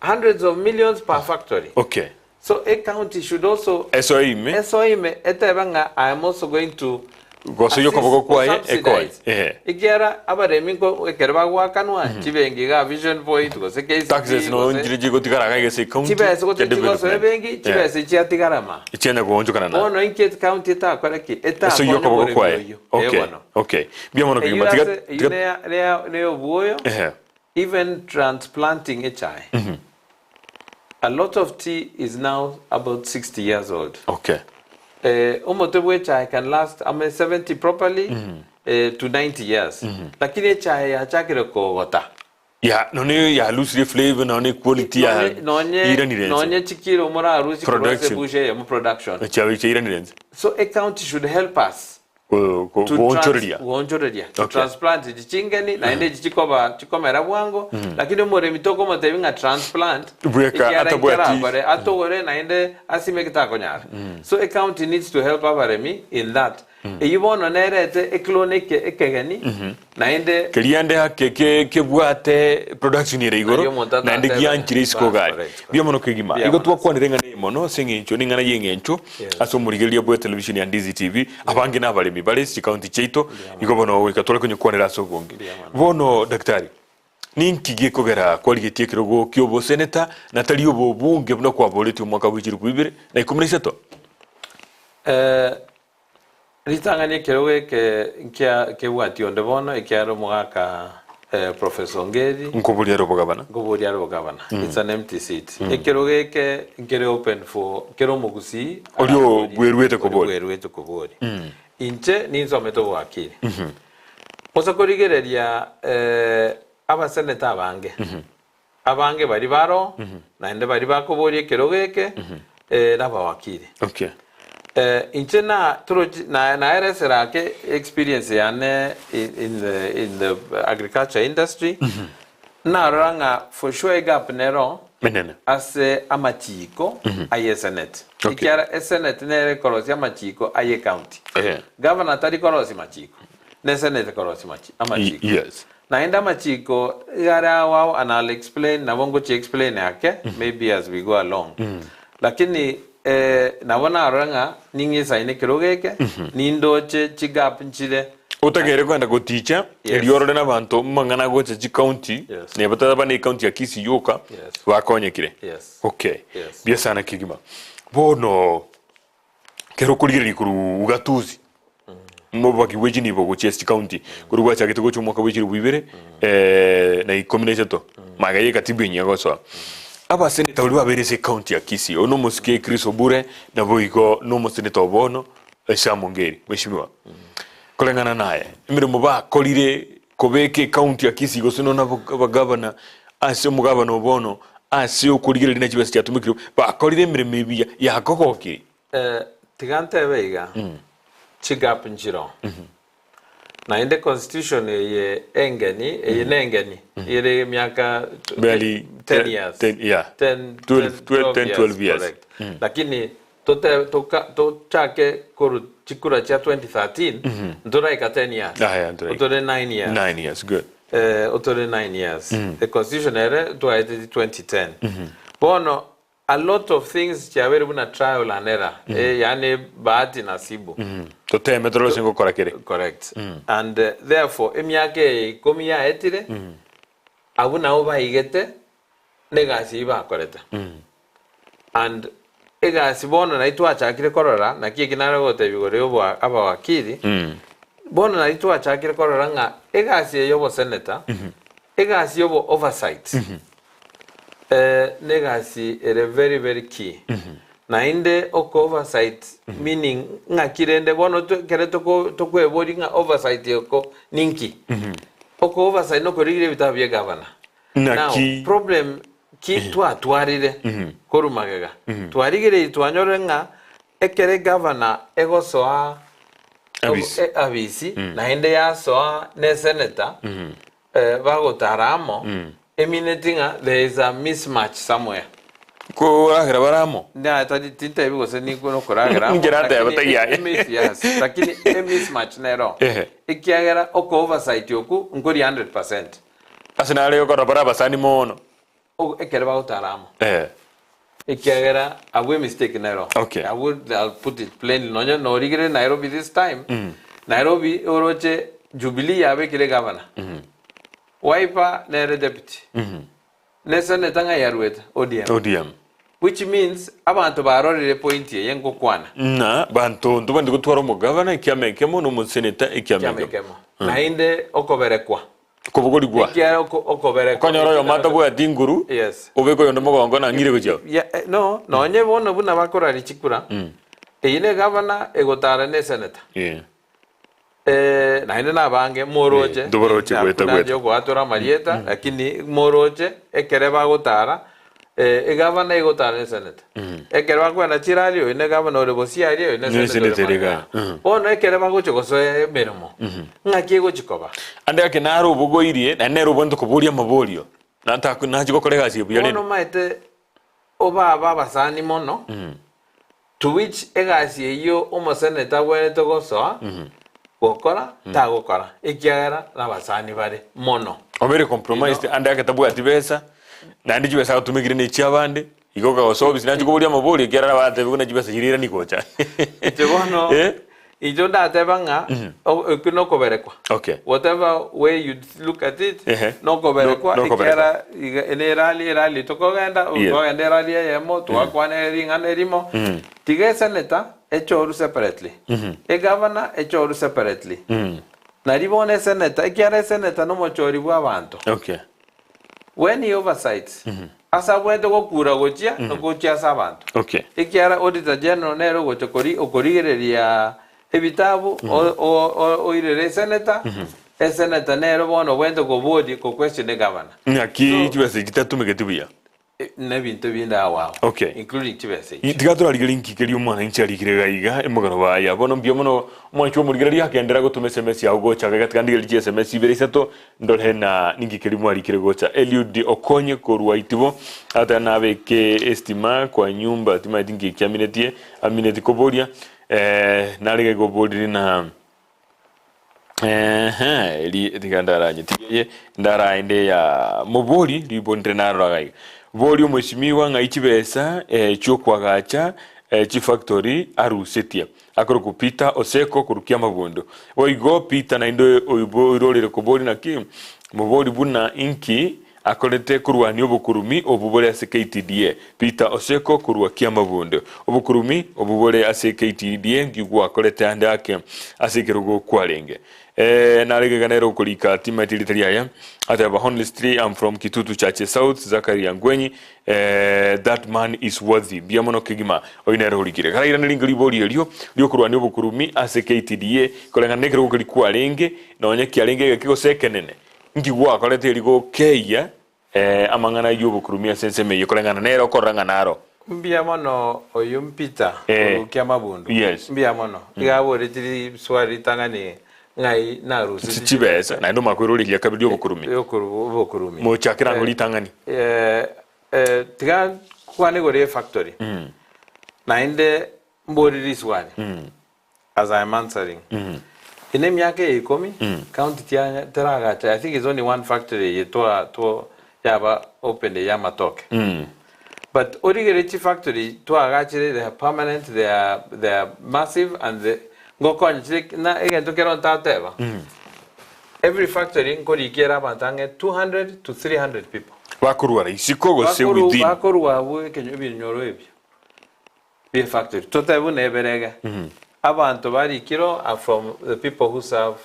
Hundreds of millions per factory. Okay. So e county should also Esoe ime. Esoe ime etebe ng'a I am also going to Gosoyia okoboko kwaye ekoe. subsidize. Ehe. Ekiagera abaremi nko ekero bagoakanwa chibenki iga Vision Point gose KCB Taxes no gose nchire chigotigara iga gese county chibesa gose chia chigosoa development. ebenki Yeah. chibesa chiatigara ma. Chianya goonchokana na. Bono inki e county etakore ki? Esoyia Etakonye okoboko omoremi kwaye. oyio. Eh Okay. bono. Okay. Mbuya mono Eyio kegima. Tiga ase eyio tiga neya neya neyobuoyo Ehe. even transplanting echae. A lot of tea is now about 60 years old. Okay. Eh, omote bw'echae can last ame 70 properly eh, to 90 years. Lakini echae yachakire kogota. Ya nonye ya lusirie flavor nonye quality ya Nonye nonye iranire ense. nonye chikiro morarusie korwa ase Production. ebusha eyemo production. Chiabe chiairanire ense. So e county should help us Ko- ko- to goonchoreria. trans- goonchoreria to Okay. transplant echi chingeni naende echi chikoba chikomera bwango lakini omoremi tokomotebi ng'a transplant Bweka, ekiara atabwati. nkerakore atogore naende asime ketakonyara so e county needs to help abaremi in that eyio bono nerete eclone eke ekegeni naende Keria ande ake ke kebwate production ere igoro Nario omonto naende atatebe. gianchire isiko Bas, gari. correct, correct. Mbuya mono kegima. Mbuya Igo mono. twakwanire eng'ana eye mono ase eng'encho neng'ana ya eng'encho Yes. ase omorigereria bwe television ya Ndizi TV abange nabaremi bare ase chikaunti chiaito igo bono goika tore konyekwanera ase obonge. Mbuya mono. Bono daktari ninki gekogera kwarigetie ekerogo kia oboseneta na tari obobunge buna kwaboretie omwaka bwe chilifu ibere na ikomi na isato? Eh, Ritang'ani ekerogo eke nkia kebwatie onde bono, ekiagera omogaka Professor Ongeri Nkoboria are obogabana. nkoboria are obogabana. It's an empty seat. Ekerogo eke nkere open for kera omogusii Oria araborie, bweruete oria koboria. bweruete koboria. Inche ninsomete obowakili. Gose korigereria abaseneta abange, abange baria baroo, naende baria bakoboria ekerogo eke, nabawakili. Okay. Inche na torochi na naeresera ake experience yane in, in the, in the agriculture industry, narora ng'a for sure egap nero Menene. ase amachiko aye esenate. Okay. Ekiara esenate nere ekorosia amachiko aye ecounty. Ehe. Governor tari korosia machiko, ne esenate ekorosia machi- amachiko. Yes. Naende amachiko iga are ao ao and I'll explain nabo ngochi explain ake maybe as we go along. Lakini eh, nabo narora ng'a ning'isaine ekerogo eke, nindoche chigap nchire. Otagere kogenda goticha Yes. erio orore nabanto mang'ana agocha chicounty Yes. neba taba ne ecounty ya Kisii yoka Yes. bakonyekire. Yes. Okay. Yes. Buya sana kegima. Bono Kero okorigereria korwa ugatuzi mobaki bwe chinibo gochia ase chicounty korwa gwachagete gocha omwaka bwe chilifu ibere na ikomi na isato magega ye ekatiba enyia gosoa. Abaseneta baria babeire ase ecounty ya Kisii oyio nomosike Chris Obure naboigo nomoseneta o bono Sam Ongeri mweshimiwa. Koreng'ana naye emeremo bakorire kobeka ecounty ya Kisii gose nonya abagavana ase omogavana o bono ase okorigereria na chibesa chiatumekire bakorire emeremo ebiya yakogokire. Tiga ntebe iga, chigap nchiroo. Naende constitution eye engeni, eye nengeni, ere emiaka Barely 10 years. 10, yeah. 10, 12, 10, 10, 12 years. Correct. Lakini tote toka tochake koru chikura chia 2013 ntoraika 10 years. Aya, ntoraika. Otore 9 years. 9 years, good. Otore 9 years. The constitution ere twaeteti 2010. Bono A lot of things chiabeire buna trial and error, yaani bahati nasibu. Toteme torore ase ngokora kere. Correct. And therefore emiaka eye ikomi yaetire, abwo nabo baigete Negasi eyio bakorete. And egasi bono nari twachakire korora, naki eki nare gotebia igoro ya oboa abawakili, bono nari twachakire korora ng'a egasi eye ya oboseneta, egasi ya obo oversight, negasi ere very very key. Naende oko oversight meaning ng'aki rende bono twe ekere toko tokweboria ng'a oversight oko ninki? Oko oversight nokorigereria ebitabu bia egavana. Now, Naki problem ki twatwarire korwa magega? Twarigereiri twanyorire ng'a ekere egavana egosoa Abisi. e- abisi naende yasoa ne senator eh, bagotara amo emineti ng'a there is a mismatch somewhere. Koragera bare amo. Na tari tintebi gose nigo nokoragera amo, Inche nateba lakini taiyo aye. emis- yes, lakini emismatch nero Ehe. ekiagera oko oversight oku nkori 100%. Ase nare gokora bare abasani mono. Ekero bagotara amo. Eh. Ekiagera abwo emistake nero. Okay. Abwo I'll put it plainly nonye norigereria Nairobi this time, Nairobi oroche Jubilee yabekire governor, Wiper nere deputy, ne senator ng'ai aruete? ODM. ODM. Which means abanto barorire point eye ngokwana. Ng'a banto ntobwenerete gotwara omogavana ekiama ekemo na omoseneta ekiama Ekiama ekemo. ekemo. Naende okoberekwa. Kobogorigwa. Ekiagera okoberekwa. Okonyora oyomo atabwati nguru, Yes. obeke oyonde mogongo nang'ire gochia abwo. Ya, eh, no, nonye bono buna bakoraria chikura, eyio ne gavana egotara ne senator. Yeah. Eh, naende nabange moroche Eh, ntoboroche goeta Hakuna goeta. haja yogoatora amarieta lakini moroche ekere bagotara eh, egavana egotara ne senator ekere bakwenda chirari oyo ne gavana ore bosio aria oyo ne Ne senator ore senator magega. iga. Bono ekere bagochia gosoa emeremo ng'aki egochi koba Ande gaki nare obogoirie, naende nere obwenerete koboria amaborio, na ntaku nachie gokora egasi eye buya Bono rende. omanyete obabe abasani mono To which egasi eyio omoseneta agwenerete gosoa gokora tagokora ekiagera nabasani bare mono. Obeire compromised ande ake tabwati besa, naende chibesa agotumekire ne chiabande, igo okagosoa obisi nachia koboria amabori ekiagera abatebigwe buna chibesa chiria irani gocha. Inche bono Eh? inche ndateba ng'a okwo nokoberekwa. Okay. Whatever way you look at it, Ehe. nokoberekwa No- nokoberekwa. ekiagera iga ne erali erali tokogenda, Yes. twagenda erali eyemo, twakwana ring'ana erimo, tiga esenator echoru separately, egovernor echoru separately, nari bono esenator ekiagera esenator nomochori bw'abanto. Okay. When he oversights, ase abwenerete gokura gochia, gochia ase abanto. Okay. Ekiagera Auditor General nere ogocha kori okorigereria ebitabu o- o- o- oirere esenator, esenator nere bono obwenerete koboria ko question egavana. Ng'aki So- chibesa echi chitatumegeti buya. Na ebinto binde ao ao. Okay. Including chibesa echi. Tiga torarigererie nki keria omwananchi arikire iga iga emogano aya. Bono mbuya mono omwanchi omorigereria agenderera gotoma SMS yao gocha iga tiga ndigererie chi SMS ibere isato ndore na ninki keria mwarikire gocha. Eliud Okonye korwa Itibo agateba nabeke estima kwa nyumba timanyeti nki eki aminetie amineti koboria eh, nare iga igo oborire na Ehe, eri tiga ndaranyetigerie ndaraende ya mobori ribo ndire narora iga iga. Bori omweshimiwa ng'ai chibesa eh, chiokwagacha eh, chifactory arusetie. Akorokwa Peter Oseko korwa Kiamabondo. Boigo Peter naende oibo oirorire kobori naki mobori buna inki Akorete korwania obokurumi obwo bore ase KTDA. Peter Oseko korwa Kiamabondo. Obokurumi obwo bore ase KTDA nki gwakorete ande ake ase ekerogo kwarenge. Eh, nare gega nere okorika timaeti rita riaye ateba honestly I'm from Kitutu Chache South Zakaria Ngwenyi eh, that man is worthy mbuya mono kegima oyo nere orikire karairane ringa ribori erio riokorwania obokurumi ase KTDA koreng'ana nekerogo keria kwarenge nonye kiarenge egeke gose ekenene Inki gwakorete erio gokeyia amang'ana ay'obokurumi ase ensemo eyio koreng'ana nere okorora ng'a naro? Mbuya mono oyio Peter Eh, orukia amabundu. yes. Mbuya mono. Iga aboreti riswali ritang'ani ng'ai narusetie Chibesa, naende omanye koirora eria kabere ri'obokurumi. Obokurumi. Mochakera ang'o ritang'ani? Eh, eh, tiga nkwane igoro y'efactory. Naende mbori riswali. As I am answering. In emiaka eye ikomi, county tianya teragacha, I think it's only one factory eye twa two yaba opened eye amatoke. But origererie chi factory twagachire they are permanent, they are, they are massive and they ngokonya chire na egento kero ntateba. Every factory nkorikia ere abanto ang'e 200 to 300 people. Bakorwara isiko gose Bakoru within? bakorwa abwo ekenyo ebinyoro ebio bie factory totebe buna eberege abanto barikirwe are from the people who serve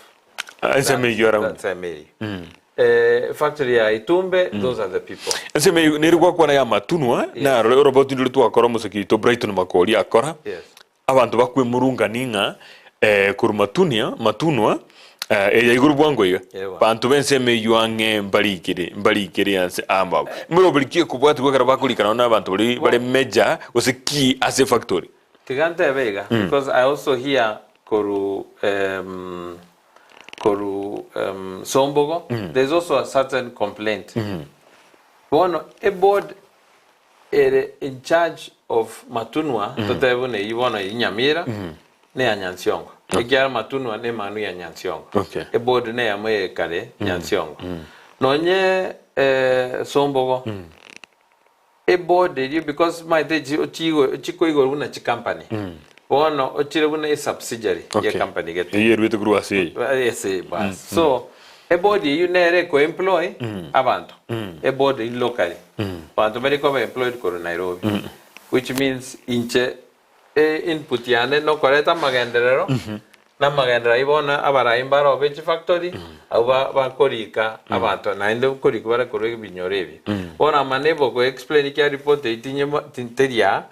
Ensemo eyio around. ensemo eyio Eh, factory ya Itumbe those are the people. Ensemo eyio nere gwakwana ya matunwa narore oroboti ndore twakora omoseki oito Brighton Makori akora Yes. Abanto bakwemurungania ng'a korwa matunia, matunwa, eya igoro bwango iga, Ewa. banto b'ensemo eyio ang'e mbarikire, mbarikire ase amo abwo. Morobori ki ekobwatigwa ekero bakorikana na abanto baria bare major gose key ase efactory? Tiga ntebe iga because I also hear korwa korwa Sombogo there is also a certain complaint. Bono eboard Ere in charge of Matunwa totebe buna eyio bono eyio Nyamira neya Nyansiongo ekiagera Matunwa nemanu ya Nyansiongo Okay. eboard neyamo eye kare Nyansiongo nonye eh, Sombogo eboard erio because maete chi ochigo chikoigorwa buna chicompany bono ochire buna esubsidiary ye Okay. company gete Eyio erwete korwa ase eye. Ase bas. So Eboard eyio nere ekoemploy abanto, eboard eyio locally, abanto mbari koba employed korwa Nairobi, which means inche e input yane nokoreta amagenderero, na amagenderero ayio bono abarai mbaro be chifactory, abwo ba bakorika abanto naende nkorikwa bare korwa ebinyoro ebi. Bono ama nabo ko explain ekiagera report eyio tinyemo teri aa,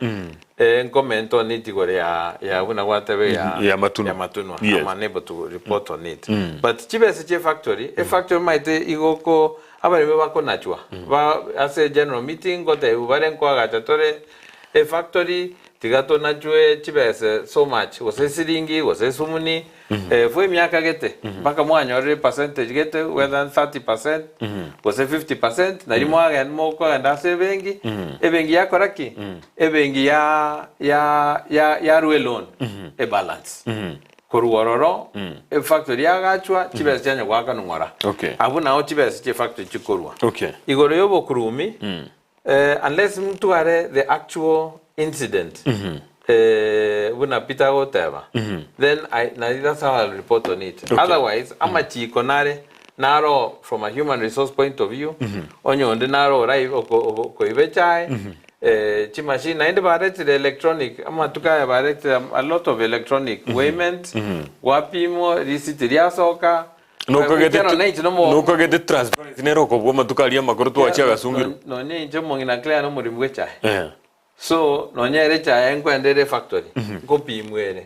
Ncomment on it igoro ya ya buna gwateba ya Ya matunwa. ya matunwa. Yes. I'm unable to report on it. But chibesa chie factory, e factory maete igoko abaremi bakonachwa. Ba ase general meeting ngotebiwa bare nkoagacha tore e factory tiga tonachwe chibesa so much gose esiringi gose esumuni for emiaka gete mpaka mwanyorire epercentage gete whether 30% gose 50% nario mwagenda mokogenda ase ebenki, ebenki yakora ki? Ebenki ya ya ya yarwa eloan ebalance korwa ororo efactory yagachwa chibesa chianya goakanwa ng'ora. Okay. Abwo nao chibesa chia efactory chikorwa. Okay. Igoro ya obokurumi Unless mtware the actual incident buna Peter agoteba then I, na that's how I'll report on it. Okay. Otherwise amachiko nare naro from a human resource point of view onye onde naro orai okoiba echae chimashini naende baretire electronic amatuko aya baretire a lot of electronic weighment gwapimwa risiti riasoka Nokagete Ekero nainche nomo- nokagete transparency nere okobua amatuko aria amakoro twachia agasungirwa. Nonye inche omong'ina Claire nomoremi bw'echae. Eh. So nonye ere echae nkwenda ere efactory nkopimwa ere.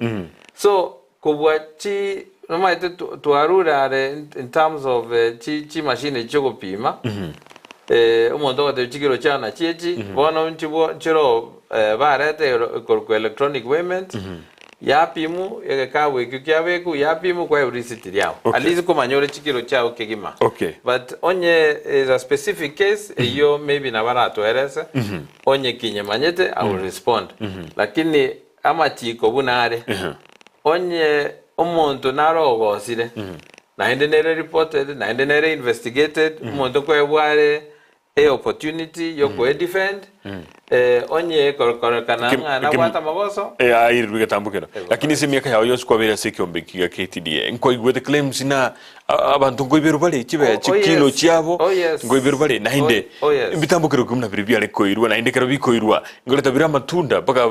So kobua chi nomanyete twarure are in terms of chi chimashini echi chiogopima omonto ogotebia chikiro chiao nachi echi bono nchibwo nchiro barete ekorokwa electronic weighment Yapimwa, egekabu ekio kiabekwa, yapimwa kwaewa risiti riao. Okay. At least komanya ore chikiro chiao kegima. Okay. But onye is a specific case, eyio maybe nabo aratoerese, onye kinyemanyete, I will respond. Lakini amachiko buna are, onye omonto nare ogosire, naende nere reported, naende nere investigated, omonto kwebwa are e opportunity yokoe defend onye ekororekana ng'a nabwate amagoso. Airirwe egetambokero. Lakini ase emiaka yao yonsi kwabeire ase ekeombe eki gia KTDA, nkwaigwete claims na abanto nkoiberwa bare chibe Oh, oh chikilo yes. chiabo, Oh yes. nkoiberwa bare naende Oh, oh yes. ebitambokero ekio buna biria biare koirwa naende ekero bikoirwa nkoreta bire amatunda mpaka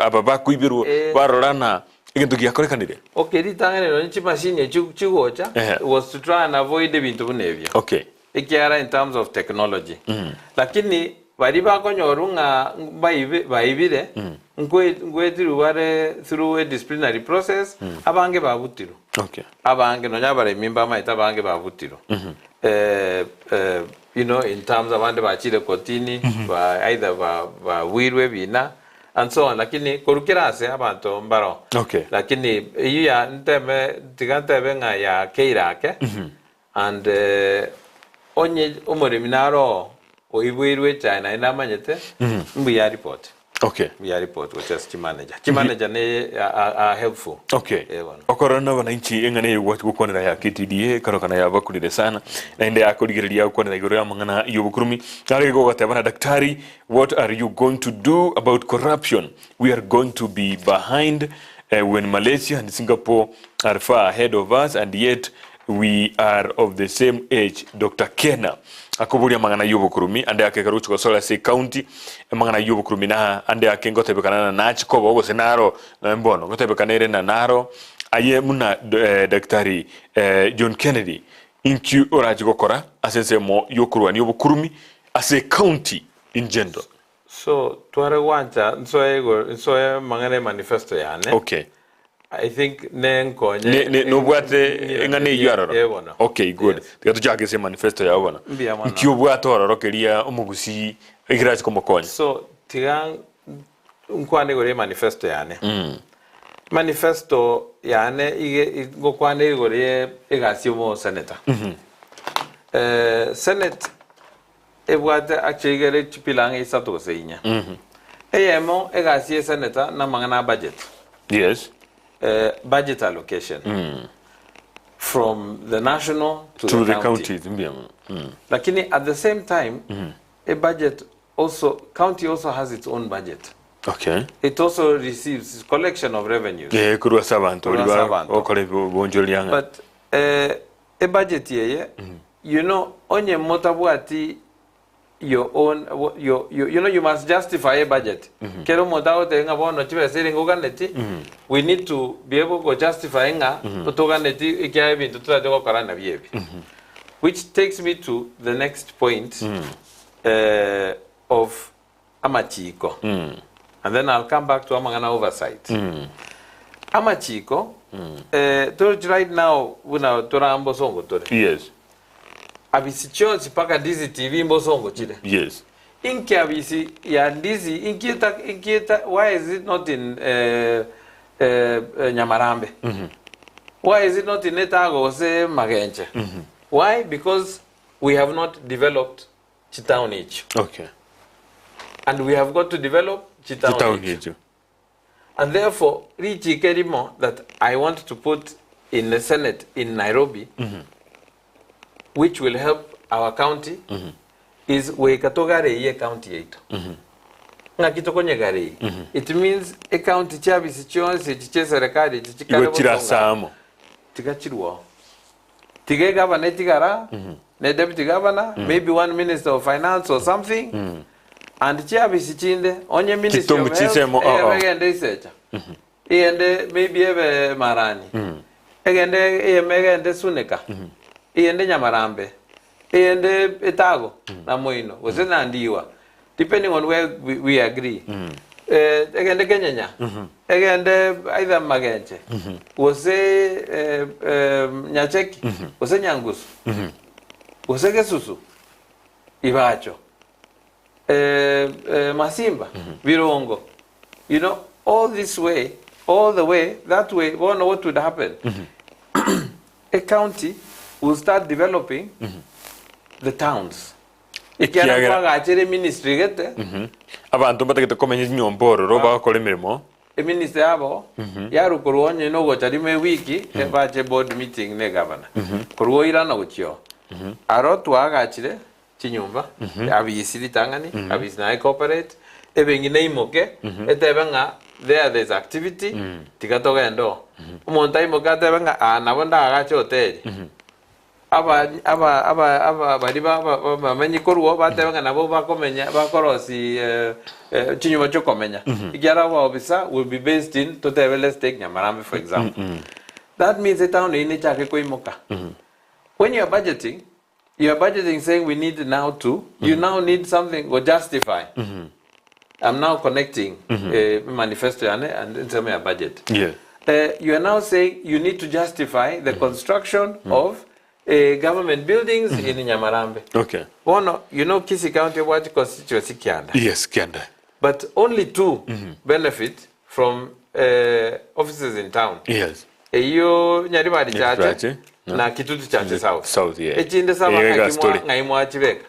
aba bakoiberwa barora ng'a egento giakorekanire. Okay, ritang'ani nonye chimashini echio chigocha was to try and avoid ebinto buna ebio. Okay. Ekiagera in terms of technology. Lakini baria bakonyorwa ng'a mbaibi baibire, nkwe nkwetirwe bare through a disciplinary process, abange babutirwe. Okay. Abange nonya abaremi mbamaete abange babutirwe. You know in terms abande bachire kotini, ba either ba babuirwe ebina and so on lakini korwa kera ase abanto mbaro. Okay. Lakini eyio ya nteme tiga ntebe ng'a yakeire ake. And onye omoremi naro oo oiboirwe echae naende amanyete, mbuya aripot. Okay. Mbuya aripot gochia ase chimanager. Chimanager ne are helpful. Okay. Eh bono. Okorora na abananchi eng'ana eye gwachi gokwanera ya KTDA ekarokana yabakurire sana naende yakorigereria gokwanera igoro y'amang'ana y'obokurumi nare igo ogateba na daktari what are you going to do about corruption we are going to be behind when Malaysia and Singapore are far ahead of us and yet We are of the same age Doctor Kena akoboria amang'ana y'obokurumi ande ake ekero ogochia gosoera ase ecounty amang'ana y'obokurumi na ande ake ngotebekana na nachi koba gose naro nonya mbono ngotebekana ere na naro aye buna Daktari John Kennedy inki orache gokora ase ensemo y'okorwania obokurumi ase ecounty in general? So tware gwancha nsoe igoro nsoe amang'ana emanifesto yane. Okay. I think nenkonye Ne- ne- nobwate eng'ana eyio aroro? Eh, bono. Okay, good. Yes. Tiga tochake ase emanifesto yao bono. Mbuya mono. Nki obwate ororo keria omogusii ekerache komokonya? So tiga nkwane igoro y'emanifesto yane. Manifesto yane ige ngokwana igoro ye egasi y'omoseneta. Senate ebwate actually igere chipila ang'e isato gose inye. Eyemo egasi y'eseneta namang'ana a budget. Yes. Budget allocation from the national to, To the, the county. counties mbuya mono. Lakini at the same time a budget also county also has its own budget. Okay. It also receives collection of revenues. Eh, korwa ase abanto Korwa baria ase ba- abanto. gokora ebonchoreri ang'e. But ebudget eye you know onye motabwati your own your, your, you know you must justify a budget. Kero omonto agoteba ng'a bono chibesa ere ngoganeti we need to be able go justify ng'a totoganeti ekiagera ebinto totaete gokora nabio ebi. Which takes me to the next point of amachiko and then I'll come back to amang'ana oversight. Amachiko torochi right now buna tora mbosongo tore. Yes. Abisi chionsi mpaka Ndizi TV mbosongo chire. Yes. Inki abisi ya Ndizi inki eta inki eta why is it not in Nyamarambe? Why is it not in Etago gose Magenche? Why? Because we have not developed chitown echio. Okay. And we have got to develop chitown Chitown echio. echio. And therefore, richiko erimo that I want to put in the Senate in Nairobi, which will help our county, is goika togareyie ecounty yaito. Ng'aki tokonyegareyia? It means ecounty chiabisi chionsi echi chia eserekari echi chikare Igo chire bosonga ase amo. tiga chirwao. Tiga egavana etigara, ne deputy governor, maybe one minister of finance or something, and chiabisi chinde, onye ministry Chitongo of health, chisemo, oh, oh. ebe egende Isecha, egende maybe ebe Marani, egende eyemo egende Sunika, egende Nyamarambe, egende Etago na Moino, gose na Ndiwa, depending on where we agree. Eh, egende Kenyenya, egende either Magenche, gose eh, eh, Nyacheki, gose Nyangusu, gose Gesusu, Ibacho, eh, eh, Masimba, Birongo. You know, all this way, all the way, that way, bono what would happen? A county will start developing the towns. Ekiagera Ekiagera- kwagachere eministry gete, Abanto mbatagete komenya chinyomba ororo bagokora emeremo. eministry yabo yarwa korwa onye nogocha rimo ewiki bache board meeting ne governor. Korwa oirana gochia oo. Aro twagachire chinyomba, abisi ritang'ani, abisi naye corporate, ebenki neimoke, etebe ng'a there there's activity, tiga togende oo. Omonto aimoke atebe ng'a aa nabo ndagache hoteli. Aba aba aba aba baria ba ba bamenyi korwa oo batebe ng'a nabo bakomenya bakorosi chinyomba chiokomenya. Ekiagera abaofisa will be based in totebe let's take Nyamarambe for example. That means etown eyio nechake koimoka. When you are budgeting, you are budgeting saying we need now to, you now need something go justify. I'm now connecting manifesto yane and ensemo ya budget. You are now saying you need to justify the construction of government buildings in Nyamarambe. Bono, you know Kisii County ebwate constituency kianda. Yes, kianda. But only two benefit from offices in town. Eyio Nyaribari Chache Chache, no. na Kitutu Chache South. South, yeah. Echinde saba Eye ng'aki mwa story. ng'ai mwachibeka.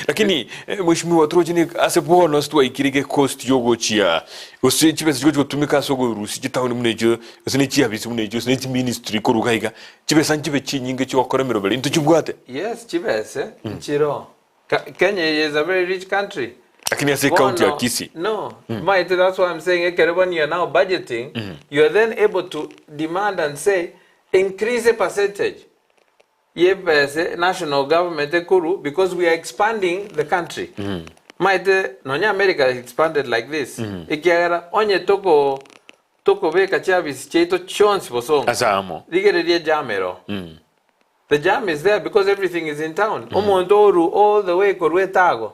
Lakini mweshimiwa toroche ni ase bono ase twaikire ge cost yogochia gose chibesa chigochi gotumeka ase okorusia chitown buna echio gose ne chiafisi buna echio gose ne chiministry korwa iga iga chibesa nchibe chinyinge chiogokora emeroberi ntochibwate. Yes, chibese nchiroo. Kenya is a very rich country. Lakini ase ecounty ya Bono, Kisii. No, maete that's why I'm saying ekero when you are now budgeting, you are then able to demand and say increase a percentage. Y'ebese national government ekoru because we are expanding the country. Maete nonya America expanded like this ekiagera onye toko tokobeka chiafisi chiaito chionsi bosongo Ase amo. rigereria ejam ero. The jam is there because everything is in town. Omonto oru all the way korwa etago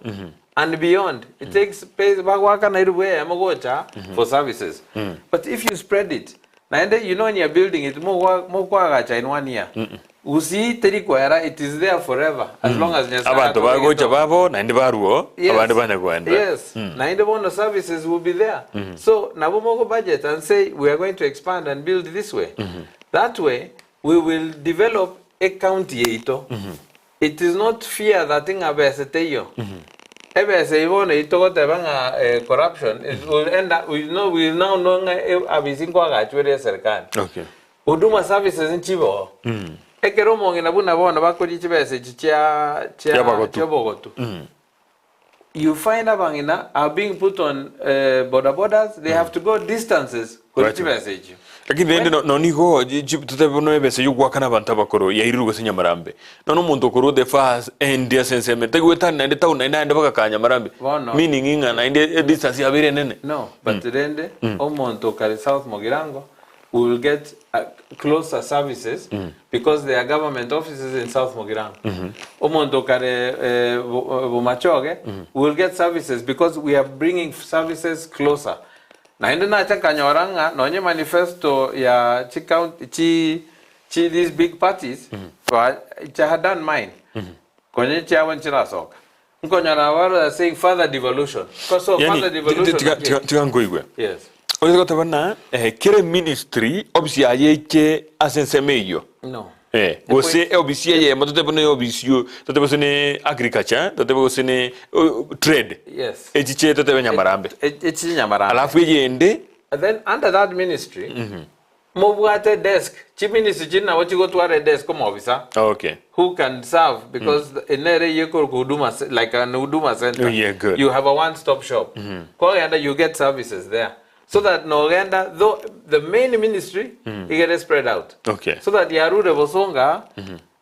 and beyond it takes pay bagoakana eribu eyemo gocha for services. But if you spread it Naende you know when you're building it mogwa mokoagacha in one year. Gusii teri koera it is there forever as long as Nyasaye Abanto atobegete bagocha oo. babo naende barwo Yes. abande banya koenda. Yes. Naende bono services will be there. So nabo mogo budget and say we are going to expand and build this way. That way we will develop e county yaito. It is not fear that ng'a bese teiyo. Ebesa eyio bono eyio togoteba ng'a eh, corruption it will end up, we know, we now know ng'a eh, abisi nkoagachwa ere eserikali. Okay. Huduma services nchibe oo. Ekero omong'ina buna bono bakoria chibesa echi chia chia Chiabagotu. chiabogotu. You find abang'ina are being put on eh, boda bodas, they have to go distances koria Right. chibesa echio. Lakini rende no- nonye igo ji- ji- totebe bono ebesa yogoakana abanto abakoro yairirwe gose nyamarambe. Nonya omonto okorwa the far end ase ensemo eye, tagwetani naende town naende aende mpaka kaa nyamarambe. Bono. Meaning ng'a naende edistance yabeire enene. No, but rende omonto kare South Mugirango will get closer services because there are government offices in South Mugirango. Omonto kare Bomachoge will get services because we are bringing services closer. Naende nacha nkanyora ng'a nonye manifesto ya chi county chi chi these big parties ba I had done mine. Konye chiabo nchirasoka. Nkonyora abaro are saying further devolution. Ko so Yani, further devolution tiga, naki? tiga, tiga nkoigwe. Yes. Oise goteba na eh, kere ministry ofisi yaye eche ase ensemo eyio. No. Eh, The gose point- ofisi eyemo totebe ne ofisi yo totebe gose ne agriculture totebe gose ne trade Yes. echiche totebe nyamarambe Echi Nyamarambe. alafu eyende And then under that ministry, mobwate desk, chi ministry chiri nabo chigotwara edesk omobisa okay who can serve because enere yekoroka huduma like an huduma center. Oh, yeah, good. You have a one stop shop. Kogenda you get services there. So that nogenda though the main ministry igere spread out. Okay. So that yarure bosonga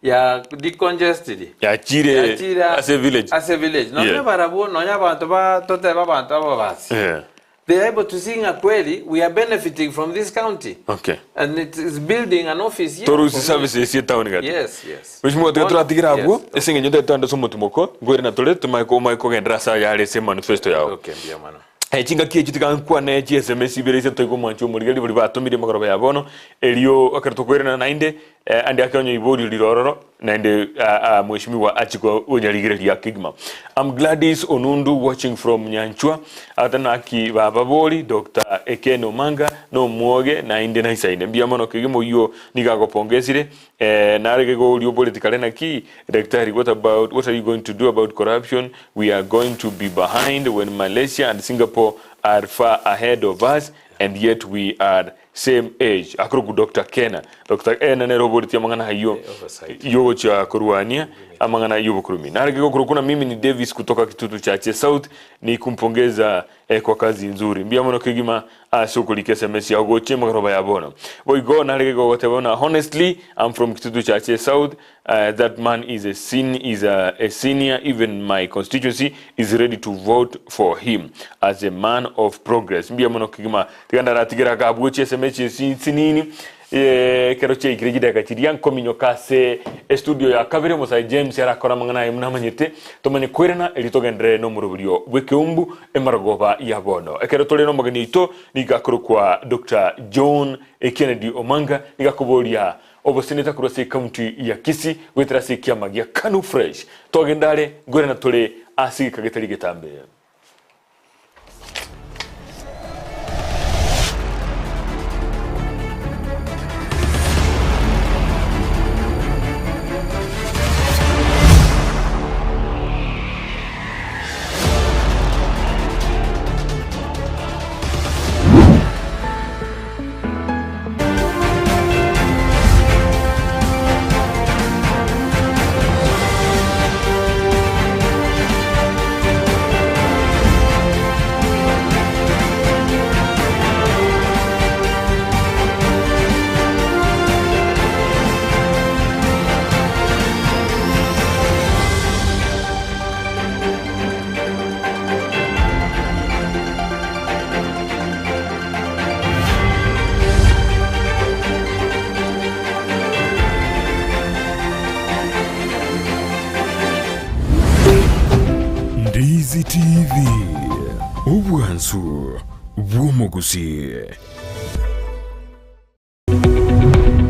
ya decongested. yachire Yachira ase village Ase village. Nonya Yeah. barabwo nonya abanto ba totebe abanto ababasi. yeah. They are able to see ng'a kweli we are benefiting from this county. Okay. And it is building an office here. Torusi for me. services cie town gati. Yes, yes. Mheshimiwa tiga Bono- turatigera abwo Yes. ase eng'encho tari twande ase omotimoko nkoirana tore tomae omae kogenderera ase ayare ase emanifesto yao. Okay, mbuya mono. Eh, chingaki echi tiga nkwane chi sms ibere ase toigwe omwanchi omorigeri baria batomire magoroba ya bono erio ekero tokoirana naende eh, ande ake onye iborio rire ororo naende ah, ah, mheshimiwa achie konyarigereria kegima. I'm Gladys Onundu watching from Nyanchwa ata naki baba bori Doctor Eken Omanga nomwoge naende naisaine mbuya mono kegima oyio nigo agopongesire eh, narege goria oboreti kare naki Daktari what about what are you going to do about corruption we are going to be behind when Malaysia and Singapore are far ahead of us and yet we are same age akorokwa Doctor Kena Doctor Ena nere oboretie amang'ana ayio yogochia korwania amang'ana y'obokurumi. Narenge gokorokwa na mimi ni Davis kutoka Kitutu Chache South ni kumpongeza eh, kwa kazi nzuri. Mbuya mono kegima ase okorika sms yao gochia emagoroba ya bono. Boigo narenge gogoteba buna honestly I'm from Kitutu Chache South uh, that man is a sin is a, a senior even my constituency is ready to vote for him as a man of progress. Mbuya mono kegima tiga ndaratigera akabwo chieseme echi nsinini ekero chiaikire chidakika chiria nkominyoka ase estudio ya kabere omosae James arakore amang'ana aye buna amanyete tomanye koirana erio togenderere nomoroberio bw'ekeumbu emarogoba ya bono ekero tore nomogeni oito nigo akorokwa Doctor John Kennedy Omanga nigo akoboria oboseneta korwa ase ecounty ya Kisii goetera ase ekiama gia Kanu Fresh togenda are nkoirana tore ase egeka getari getambe. Obwansu bw'omogusii.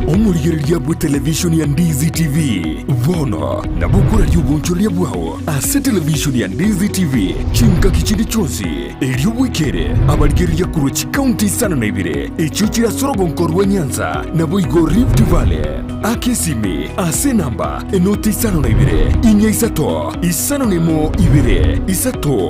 Omorigereria bw'etelevishoni ya Ndizi TV bono nabo okoraria obonchoreria bwao ase televishoni ya Ndizi TV chingaki chinde chionsi, erio bwekere abarigereria korwa chikaunti isano na ibere echio chire ase orogonko rwa Nyanza naboigo Rift Valley. Aka esimi ase enamba enoti 52 4 5 01 2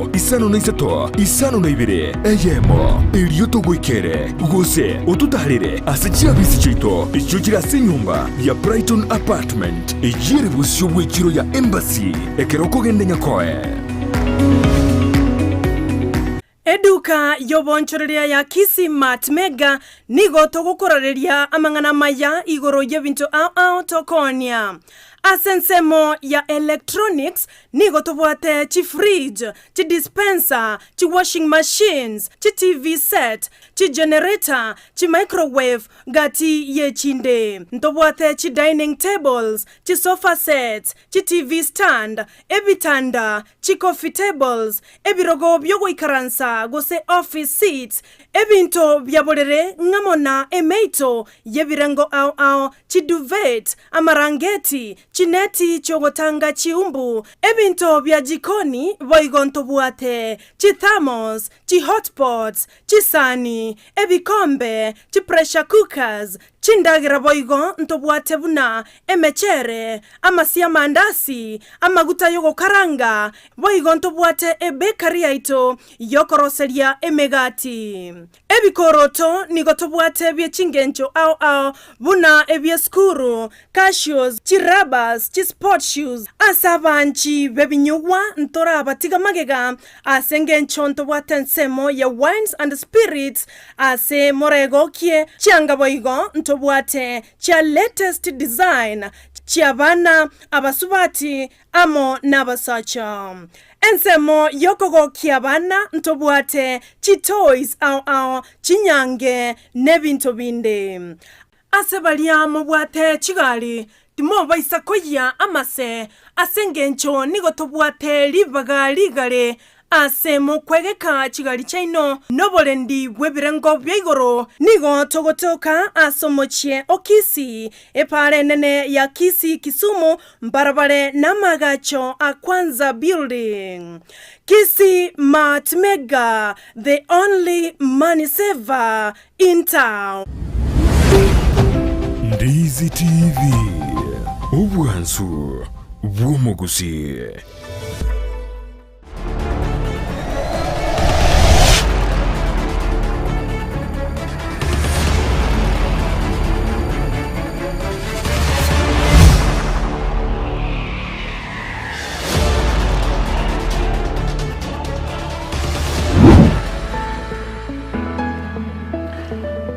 3 5 52 eyemo, erio togoikere gose ototaarere ase chiabisi chiaito echio chire ase enyomba ya Brighton Apartment, eyio ere bosio bw'echiro ya Embassy ekero okogenda Nyakoe. Eduka y'oboonchoreria ya Kisii Mart Mega nigo togokorareria amang'ana amaya igoro y'ebinto ao ao tokoonia. Ase ensemo ya electronics nigo tobwate chifridge, chidispenser, chiwashing machines, chiTV set, chigenerator, chimicrowave gati y'echinde. Ntobwate chidining tables, chisofa sets, chiTV stand, ebitanda, chicoffee tables, ebirogo bi'ogoikaransa gose office seats, ebinto bia borere ng'amo na emeito y'ebirengo ao ao, chiduvet, amarangeti, chineti chi'ogotanga chiumbu, ebinto bia jikoni, boigo ntobwate chithermos, chihotpots, chisani, ebikombe, chipressure cookers, Chindagera boigo ntobwate buna emechere, amasio 'amandasi, amaguta y'ogokaranga, boigo ntobwate ebekari yaito y'okoroseria emegati. Ebikoroto nigo tobwate bie chingencho ao ao buna ebi'esukuru, cashews, chirabas, chisport shoes. Ase abanchi b'ebinyugwa ntorabatiga magega Ase engencho ntobwate ensemo ya wines and spirits ase moregokie chianga boigo ntobwate chia latest design chiabana, abasubati amo nabasacha. Ensemo yokogokia abana ntobwate chitoys ao ao, chinyange nebinto binde. Ase baria mobwate chigari, timobaisa koyia amase, ase engencho nigo tobwate ribaga rigare ase mokwegeka chigari chiaino noborendi bw'ebirengo bia igoro. Nigo togotoka ase omochie o Kisii, epaara enene ya Kisii Kisumu, mbarabare namaagacho a Kwanza Building. Kisii Mart Mega, the only money saver in town. Ndizi TV, obwansu bw'omogusii.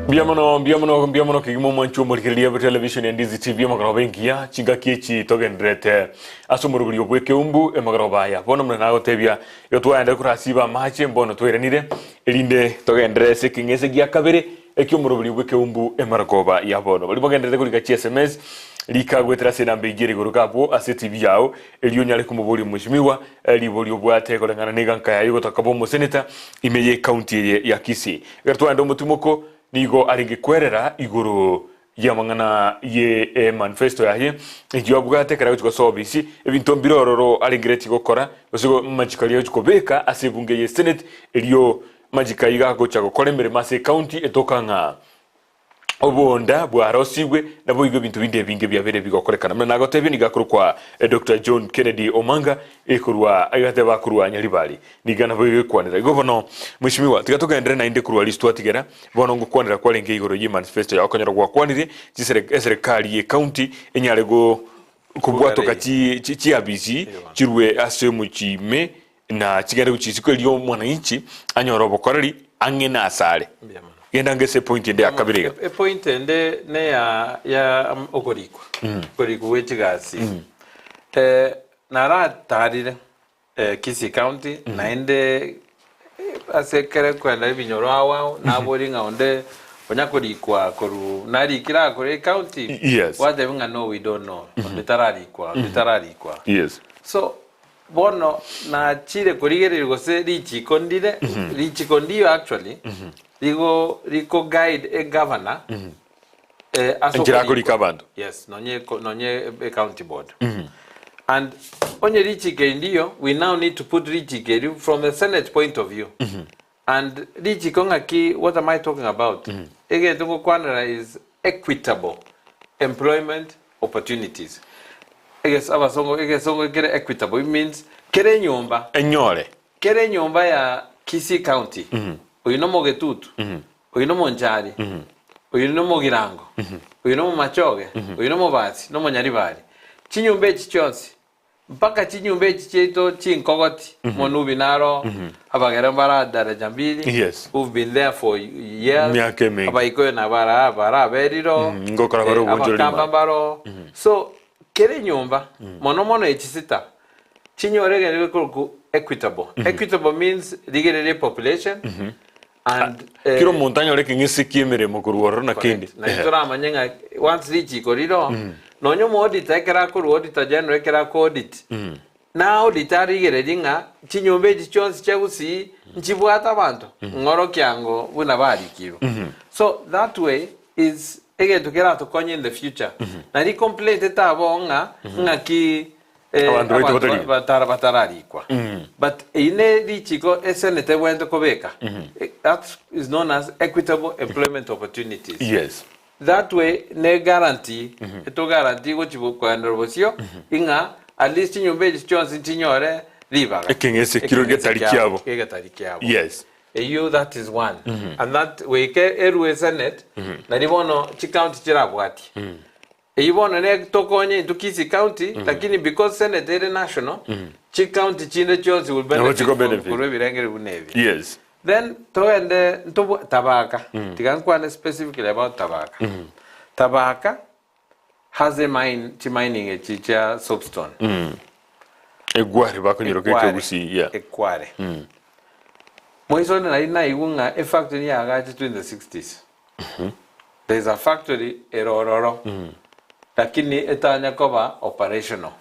Mbuya mono, mbuya mono, mbuya mono kegima omwanchi omorigereria bwe television ya Ndizi TV omogoroba engiya chingaki echi togendererete ase omoroberio bw'ekeumbu emogoroba aya bono muna nagotebia igo twaendire korasiba amache mbono twairanire erinde togenderere ase ekeng'ese gia kabere Ekio omoroberio bw'ekeumbu emaragoba ya bono. Baria bagendererete korika chi sms, rika goetera ase enamba eyio ere igoro abwo ase etibi yao, erio onyare komoboria omweshimiwa riborio obwate koreng'ana na eganka yaye ogotaka koba omoseneta ime ye county eye ya Kisii. Ekero twaenda omotimoko nigo arenge kwerera igoro y'amang'ana ye emanifesto yaye eyio abwate ekero agochia gosoa obisi, ebinto mbire ororo arengereretie gokora gose amachiko aria agochia kobeka ase ebunge ye senate erio Amachiko ayio gagocha gokora emeremo ase ecounty etoka ng'a obonda bwarosigwe, naboigo ebinto binde ebinge biabeire bigokorekana. Buna nagotebia nigo akorokwa Doctor John Kennedy Omanga ekorwa agateba akorwa Nyaribari. Niga naboigo ekwanera. Igo bono mweshimiwa tiga togenderere naende korwa risu twatigera bono ngokwanera kwarenge igoro ye manifesto yao okonyora gwakwanire chisere eserekari ye county enyare go kobwatoka chi chiabisi chirwe ase omochie ime Na chigende gochia isiko erio omwananchi anyore obokoreri ang'e nasare. Mbuya mono. Genda ange ase epoint ende ya kabere iga. Epoint ende neya ya okorikwa, okorikwa gwe chigasi. Naratarire Kisii County naende ase ekere kwenda ebinyoro ao ao naborie ng'a onde onya korikwa korwa narikire aa korwa ecounty Yes. gwatebiwa ng'a no we don't know onde tararikwa onde tararikwa. Yes. So. Bono nachire korigereria gose richiko ndire, richiko ndiyo actually, rigo riko guide e governor eh, ase Enchera okorikwa. akorika abanto. Yes, nonye eko- nonye e county board. And onye richiko eri ndiyo, we now need to put richiko eri from the senate point of view. And richiko ng'aki, what am I talking about? Egento ngokwanera is equitable employment opportunities. Eges abasongo egesongo kere equitable it means kere enyomba Enyore. kere enyomba ya Kisii County oyo nomogetutu oyo nomonchari oyo nomogirango oyo nomomachoge oyo nomobasi nomonyaribari chinyomba echi chionsi Mpaka chinyomba echi chiaito chinkogoti, Monubi naro, abagere mbara daraja mbili, Yes. who've been there for years, Miaka emenge. Abaikoyo na bara baraberiro, Ngokora bare obonchoreri Abakamba maro. mbaro. So kera enyomba, mono mono echisita, chinyore egento gekorokwa equitable. Equitable means rigereria population and eh, Kera omonto anyore ekeng'ese ki'emeremo korwa ororo na kende. Correct. Naintwe toramanye ng'a once richiko riro, nonya omoauditor ekero akorwa auditor general ekero ako audit, na audit arigererie ng'a chinyomba echi chionsi chia gusii nchibwate abanto, ng'orokia ango buna barikirwe. So that way is egento keratokonye in the future. Nari complaint etaba oo ng'a ng'aki Eh, Abanto baito abanto batari- ba- batara- batararikwa but eyi ne richiko esenate ebwenerete kobeka Eh, that is known as equitable employment opportunities Yes. that way ne guarantee eto guarantee gochi bo- koenderera bosio ing'a at least chinyomba echi chionsi nchinyore ribaga Ekeng'ese kiro Ekeng'ese getari kiabo. Kegetari kiabo Yes. Eyio that is one and that goika erwe senate nari bono chicounty chirabwatie Eyio bono ne tokonye intwe Kisii County, lakini because Senate ere national, chicounty chinde chionsi will Nabo benefit chiko from benefit. korwa ebirengererio buna ebi. Yes. Then togende ntobwa Tabaka, tiga nkwane specifically about Tabaka. Tabaka has a mine, chimining echi chia soapstone. Egware bakonyeroka Ekware. ekegusii. Yeah. Ekware. Moisonde nari naigwa ng'a efactory yagachetwe in the 60s. There is a factory ere ororo lakini etanya koba operational.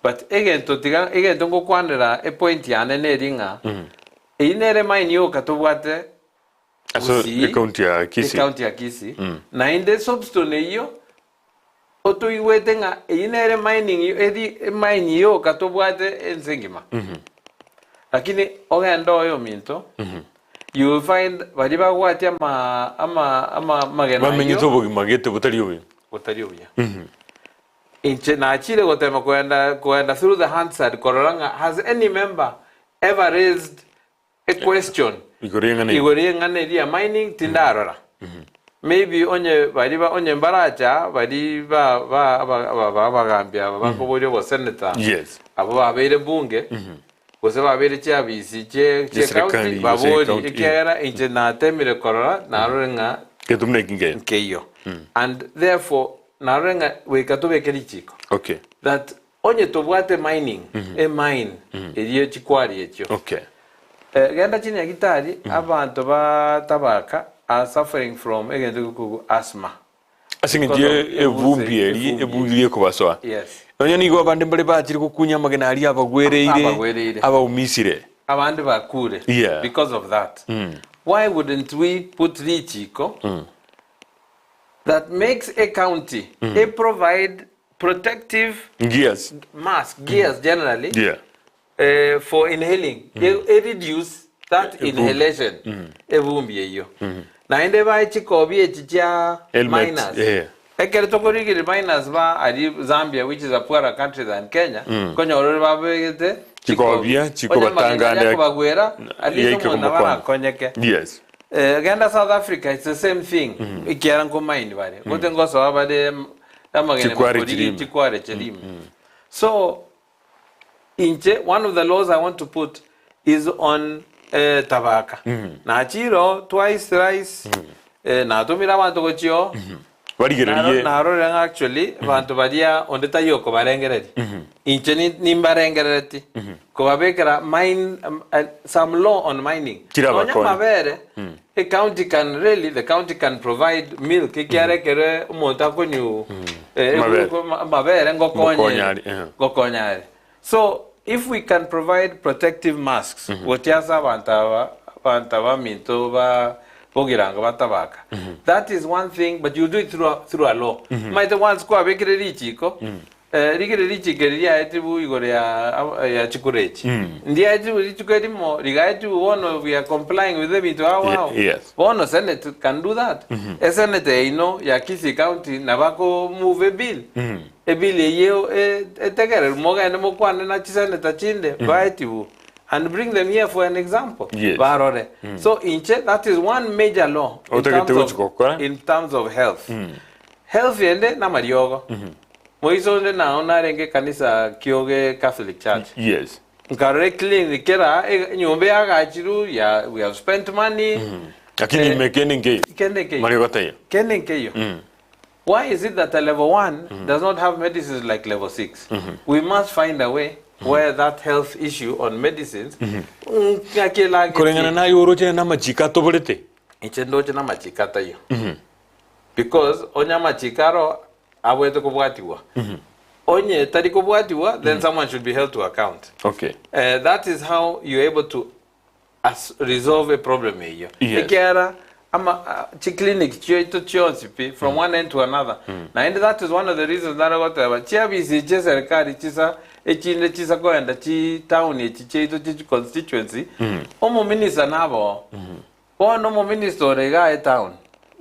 But egento tiga egento ngokwanera epoint yane neri ng'a eyio nere mine yoka tobwate Ase Gusii, ecounty ya Kisii. ecounty ya Kisii. Naende soapstone eyio otoigwete ng'a eyio nere mining eri emine yoka tobwate ense engima. Lakini ogende oyominto, you will find baria bagwatia ama ama ama amagena Bamenyete ayio obogima gete botari obuya. botari obuya. Inche nachire gotema koenda koenda through the Hansard korora ng'a has any member ever raised a question Igoro y'eng'ana eye. igoro y'eng'ana eria ya mining tindarora. Maybe onye baria ba onye mbaracha baria ba ba aba aba abagambi aba bakoboria obosenator Yes. abwo babeire bunge gose babeire chiabisi chie chie Chi'eserikali, county gose babori county, ekiagera inche natemire korora narore ng'a Gento buna eki nkeiyo. nkeiyo and therefore narore ng'a goika tobeke richiko Okay. that onye tobwate mining emine eria chikwari echio Okay. Eh, genda chinyagitari abanto ba tabaka are suffering from egento gekorwa asthma Ase eng'encho Because of ye ebumbi eri ebumbi. ebumbi ekobasoa. Yes. Nonya nigo abande mbare bachire gokunya amagena aria abagwereire, Abagwereire. abaumisire. Abande bakure Yeah. because of that. Why wouldn't we put richiko that makes a county a provide protective Gears. mask gears generally Yeah. eh, for inhaling e, e reduce that Evumbi. inhalation evumbi eyio naende bae chikobi echi chia Helmet, miners yeah. ekero tokorigereria miners ba ari Zambia which is a poorer country than Kenya konyora ore babegete Chikobia, chikobatanga ande- kobagwera at least Yaike omonto komokwana. barankonyeke Yes. Eh, genda South Africa it's the same thing ekiara nkomaini bare gote ngosoa bare amagena Chikware makorigi, chirime. chikware chirime so inche one of the laws I want to put is on eh, tabaka nachiro twice thrice eh, natomire abanto gochio Barigererie Narorire ng'a actually abanto baria onde taiyo okobarengereria. Inche ni- nimbarengerereti kobabekera mine some law on mining. Kira Nonya abakonye. amabere, e county can really the county can provide milk ekiagera ekero omonto akonywa eh, Amabere. amabere ngokonye Ngokonya are, eh. ngokonya are. So. If we can provide protective masks gochia ase abanto aba, abanto abaminto ba bogirango ba Tabaka, that is one thing but you do it through a, through a law. Omanyete once kwabekire richiko, eh, rigere richiko eri riaetigwe igoro ya ya chikura echi. Ndiaetigwe rituko erimo, rigaetigwe bono we are complying with ebinto ao ao. Yes. Bono Senate can do that. Esenate yaino ya Kisii County nabako move a bill. Ebill eyio etegererwe mogende mokwane na chisenator chinde baetiwu and bring them here for an example Yes. barore. So inche that is one major law in Otagete terms gochi of, gokora. in terms of health. Health ende namariogo. Moiso onde nao narenge ekanisa Kioge Catholic Church. Yes. Nkarora eclinic kera enyomba eyagachirwe ya we have spent money. Lakini Eh, ime kende nkeiyo. Kende nkeiyo. Mariogo taiyo. Kende nkeiyo. Why is it that a level 1 does not have medicines like level 6? We must find a way where that health issue on medicines ng'aki elagetie. Koreng'ana naye oroche namachiko atoborete. Inche ndoche namachiko ataiyo. Because onye amachiko aro abwate kobwatigwa. Onye tari kobwatigwa then someone should be held to account. Okay. That is how you're able to as resolve a problem eyio. Yes. Ekiagera ama a- chiclinic chiaito chionsi pi from one end to another. Naende that is one of the reasons nare goteba chiabisi chia serikali chisa echinde chisa koenda chitown echi chiaito chie chiconstituency omominister naboo. Bono omominister ore igaa etown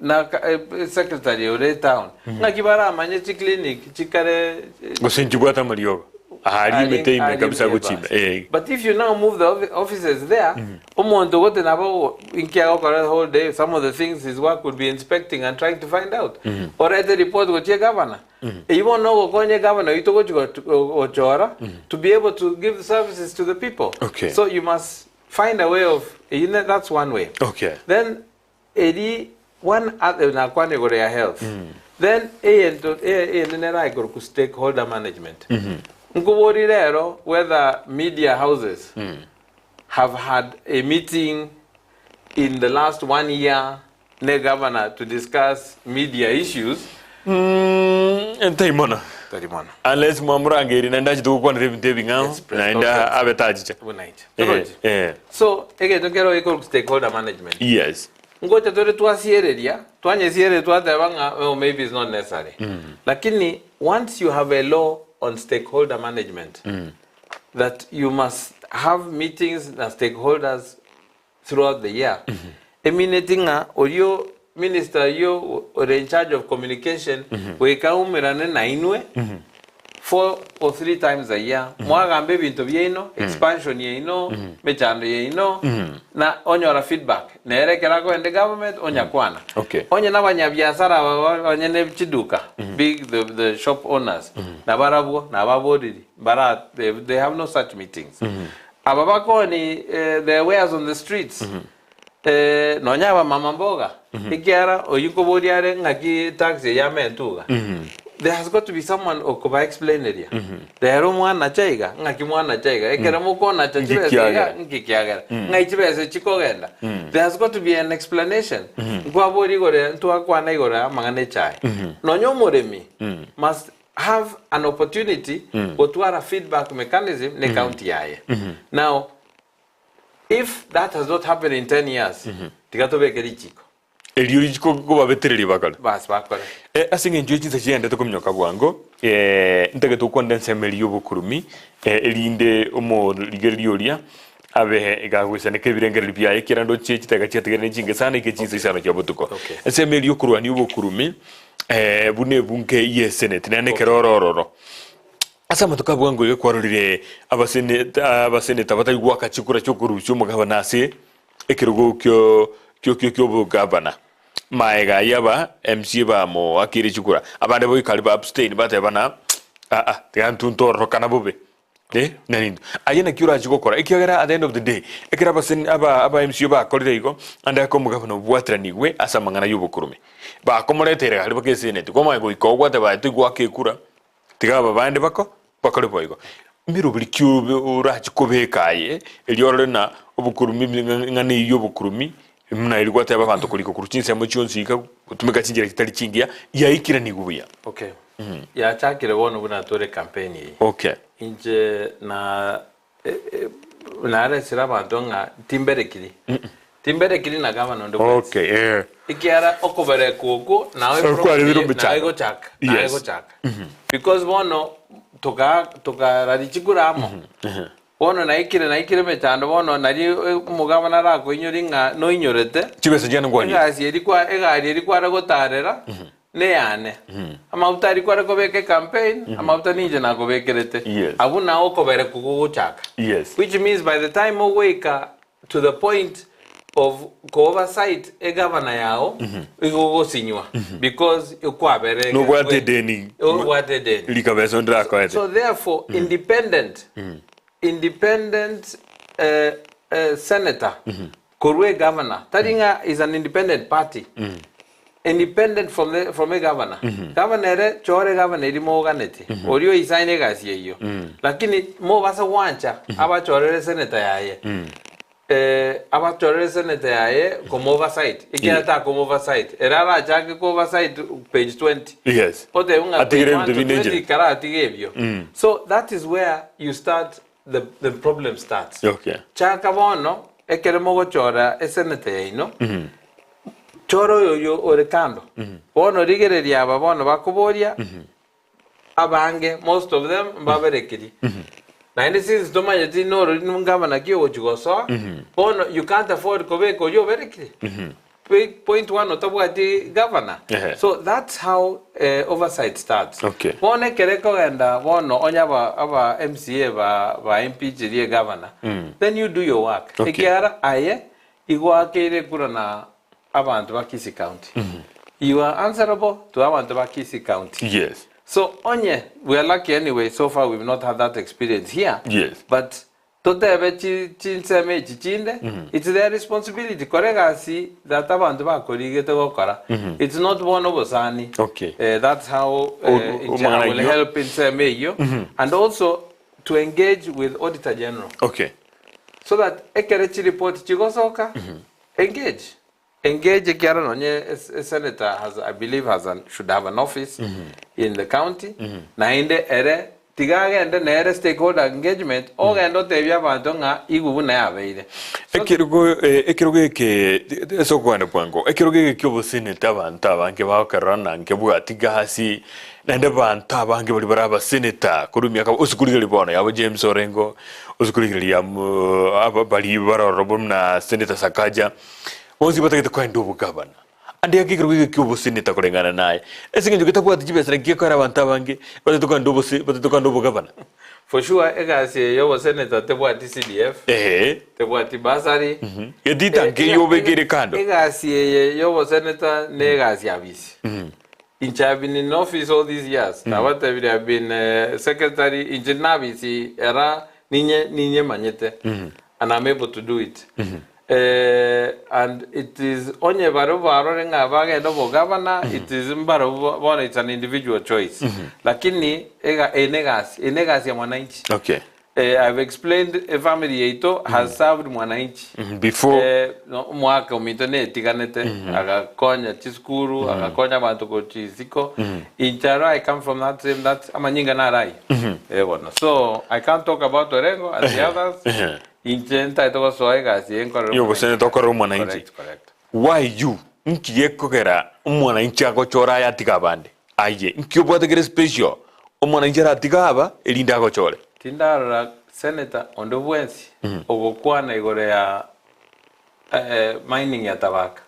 na ka- eh, secretary ore etown ng'aki baramanye chiclinic chikare Gose nchibwate amariogo. Aria emete ime kabisa gochia ime. Eh. But if you now move the offices there, omonto gote nabo inki agokora the whole day, some of the things his work would be inspecting and trying to find out. Orete report gochia governor. Eyio bono ogokonya governor oito gochi gochora to be able to give services to the people. Okay. So you must find a way of, eyio that's one way. Okay. Then Eri one other nakwana igoro ya health then eyento eyende nere aikorokwa stakeholder management nkobori rero whether media houses have had a meeting in the last one year ne governor to discuss media issues Tari mono. Tari mono. Unless mwamorangeria naende achete gokwanera ebinto ebing'ao Yes, press naende conference. abe tachicha. Buna inche. Eh, Torochi? eh. So egento nkero gekorokwa stakeholder management. Yes. Ngocha tore twasiereria, twanyesiereria twateba ng'a oh, maybe it's not necessary. Lakini once you have a law on stakeholder management that you must have meetings na stakeholders throughout the year, emineti ng'a orio minister oyio ore in charge of communication goika aumerane nainwe four or three times a year mwagamba ebinto biaino expansion yaino emechando yaino na onyora feedback nere ekero akoenda egovernment onyakwana Okay. onye na abanyabiasara aba abanyene chiduka big the, the shop owners nabarabwo nababoriri bara they, they have no such meetings aba bakoni eh, the wares on the streets eh, nonya aba mama mboga ekiara oyio nkoboria are ng'aki tax eye yamentwe iga there has got to be someone okoba explaineria rero mwanacha iga ng'aki mwanacha iga ekero mokonacha chibesa iga Nkikiagera. nki kiagera ng'ai chibesa echi chikogenda there has got to be an explanation nkwaboria igoro ya ntwakwana igoro ya amang'ana echae nonya omoremi must have an opportunity gotwara feedback mechanism ne county yaye now If that has not happened in 10 years, tiga tobeke richiko. Erio richiko kobabetereria bakore. Bas bakore. Eh, ase eng'encho ye chinsa chiaendete kominyoka bwango, eh, ntagete gokwana ensemo eria y'obokurumi, eh, erinde omorigereria oria abe iga agoisaneka ebirengererio biaye, ekiagera ndoche chidakika chiatigaire ne chinke sana ike chinsa isano chia botuko. Okay. Ensemo eria y'okorwania obokurumi, eh, buna ebunge y'eseneti, naende ekero ore ororo. Ase amatuko a bwango iga kwarorire abaseneta batari goaka chikura chi'okorusia omogabana ase ekerogo ki'obogabana. Magega ayio aba MCA bamoakeire chikura, abande boika aria ba abstain bateba ng'a aa tiga intwe ntororokana bobe naintwe. Aye naki orachie gokora ekiagera at the end of the day ekero aba MCA bakorire igo ande ake omogabana obwateranigwe ase amang'ana y'obokurume. Bakomoretera iga aria mpaka eseneti, kwamanya goika ogwateba aye toigwaka ekura. Tiga aba bande bako bakore boigo. Meroberi ki obe orache kobeka aye, erio orore ng'a obokurumi eng'ana eyio y'obokurumi, buna eria gwateba abanto korika korwa chinsemo chionsi iga, gotumeka chinchera chitari chingiya, yaikiranigwe buya. Okay. Yachakire bono buna tore campaign eye. Okay. Inche na Naresire abanto ng'a timberekiri. Timberekiri na gavana onde bwensi. Okay, eh. Ekiara okoberekwa okwo nao Ekwarire eproblem omochando. nao egochaka, nao Yes. egochaka. Because bono toka tokarari chikura amo. Bono naikire naikire emechando bono nari omogavana arakoinyori ng'a noinyorete. Chibesa chiane nkwarire. Egasi eri kwa egari eri kware gotarera neyane. Amaguta aria kware kobeka ecampaign, amaguta ninche nakobekerete. Yes. Abwo nao okoberekwa gogochaka. Yes. Which means by the time ogoika to the point of ko-oversight egavana yao, igo ogosinywa because okwaberegerwe. Nobwate edeni. Obwate edeni. Rikabesa onde rakoete. So therefore, independent, independent eh, eh, senator korwa egavana, tari ng'a is an independent party, Independent from the from a governor. Governor ere chore governor eri moganeti. Oria oisaine egasi eyio. Lakini mobasa gwancha abachorere senator yaye. Eh, abachorere senator yaye komo oversight. Ekiagera takomo oversight. Ere arachake ko oversight page 20. Yes. Otebe ng'a Atigere page 1 ebinto to binde 20 inchera. karatige ebio. So that is where you start the the problem starts. Okay. Chaka bono ekere mogochora esenator yaino. Chora oyoyio ore kando. Bono rigereria aba bono bakoboria, abange, most of them, mbaberekerie. Naende since tomanyeti norori ngavana ki ogochia gosoa, bono you can't afford kobeka oria oberekirie. Point one otabwati governor. Ehe. So that's how eh, oversight starts. Okay. Bono ekero ekogenda bono onye aba aba MCA ba ba impeachirie governor, then you do your work. Okay. Ekiagera aye Igo akeire ekura na abanto ba Kisii County. You are answerable to abanto ba Kisii County. Yes. So onye, we are lucky anyway, so far we've not had that experience here. Yes. But totebe chi chinsemo echi chinde, it's their responsibility kora egasi that abanto bakorigete gokora. It's not bono obosani. Okay. Eh, that's how O- eh, inche I will omang'ana ayio. help ensemo eyio. And also to engage with Auditor General. Okay. So that ekere chiripoti chigosoka, engage. Engage ekiagera nonye e senator has, I believe has an, should have an office in the county, naende ere tiga agende nere stakeholder engagement, ogende otebie abanto ng'a igwe buna yabeire. So, Ekerogo eh, ekerogo eke ase okogenda bwango ekerogo eke kia oboseneta abanto abange bagokerora na nkebwati gasi Naende abanto abange baria bare abaseneta korwa emiaka ase korigereria bono yabo James Orengo, ase korigereria aba baria bare ororo buna Senator Sakaja, bonsi batagete koenda obogavana. Ande ake ekerogo eke kia oboseneta koreng'ana naye, ase eng'encho getabwati chibesa naki gekogera abanto abange batagete koenda obose batagete koenda obogavana. For sure egasi eye y'oboseneta tebwati CDF, Ehe. tebwati bursary. Getita nkeiyo obekere kando. Egasi eye y'oboseneta ne egasi ya bisi. Inche have been in office all these years, nabatebirie have been secretary, inche nabisi era ninye ninye manyete and I'm able to do it. And it is onye barabwo barore ng'a bagende obogavana, it is mbarabwo bono it's an individual choice. Lakini ega eye negasi, eye negasi ya mwananchi. Okay. I've explained efamily yaito has served mwananchi. Before. No, omwaka ominto netiganete agakonya chisukuru agakonya abanto gochia isiko inche aro I come from that same that amanyinga naro ayio eh bono so I can't talk about Orengo and the others inche ntaete gosoa egasi eye nkorere Y'oboseneta okorere omwananchi. Correct, correct. Why you? Nki gekogera omwananchi agochora aye atige abande? Aye, nki obwate kere special omwananchi aratige aba erinde agochore? Tindarora senator onde bwensi ogokwana igoro ya mining ya Tabaka.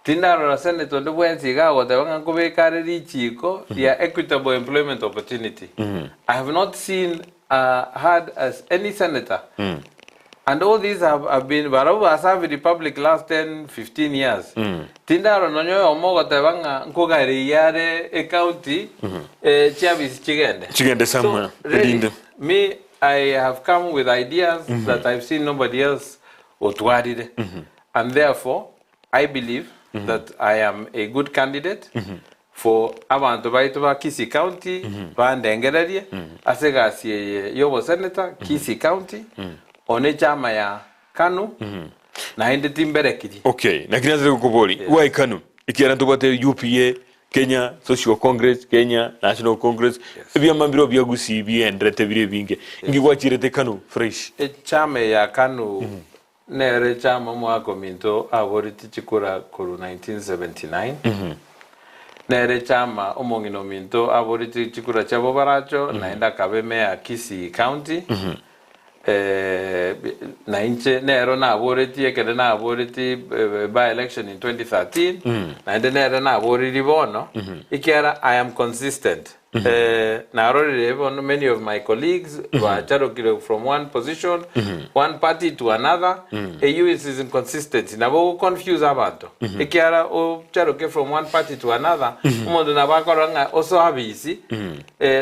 Tindarora senator onde bwensi iga agoteba ng'a nkobeka are richiiko ria equitable employment opportunity. I have not seen heard as any senator And all these have, have been barabwo ba served republic last 10, 15 years. Tindaro nonya oyomo ogoteba ng'a nkogareirie are ecounty eh, chiabisi chigende. Chigende somewhere, So, really, erinde. me, I have come with ideas that I've seen nobody else otwarire. And therefore, I believe that I am a good candidate for abanto baito ba Kisii County bandengererie ase egasi eye y'obosenator Kisii County one echama ya Kanu naende timberekirie. Okay, naki nase gokobori, why Kanu? Ekiagera ntobwate UPA, Kenya Social Congress, Kenya National Congress, ebiama mbireo bia Gusii bienderete bire ebinge. Inki gwachirete Kanu fresh? Echama eye ya Kanu nere echama omwaka ominto aboreti chikura korwa 1979. Nere echama omong'ina ominto aboreti chikura chiabo baracho naende akaba emeya Kisii County. Na inche nero naboretie ekero naboretie by election in 2013 naende nere naboririe bono ekiagera I am consistent narorire bono many of my colleagues bacharokire from one position one party to another eyio is inconsistency nabo ogo confuse abanto ekiagera ocharoke from one party to another omonto nabo akorora ng'a osoabisi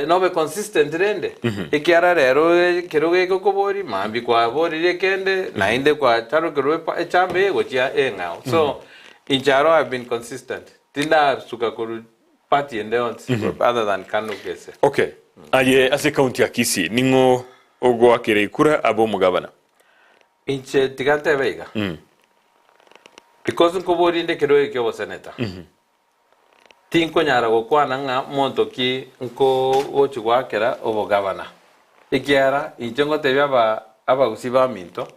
Nobe consistent rende, ekiara rero ekerogo eke okoboria, mambia kwaboririe ekende, naende kwacharokerwa epa echamba eye gochia eng'ao. So, inche aro I have been consistent, tindasuka korwa party ende yonsi other than Kanu gese. Okay, aye ase ecounty ya Kisii ning'o ogoakera ekura abe omogabana? Inche tiga ntebe iga, because nkoboria inde ekerogo eke kia oboseneta, Tinkonyara gokwana ng'a monto ki nkogochia goakera obogavana, ekiagera inche ngotebia aba abagusii baminto,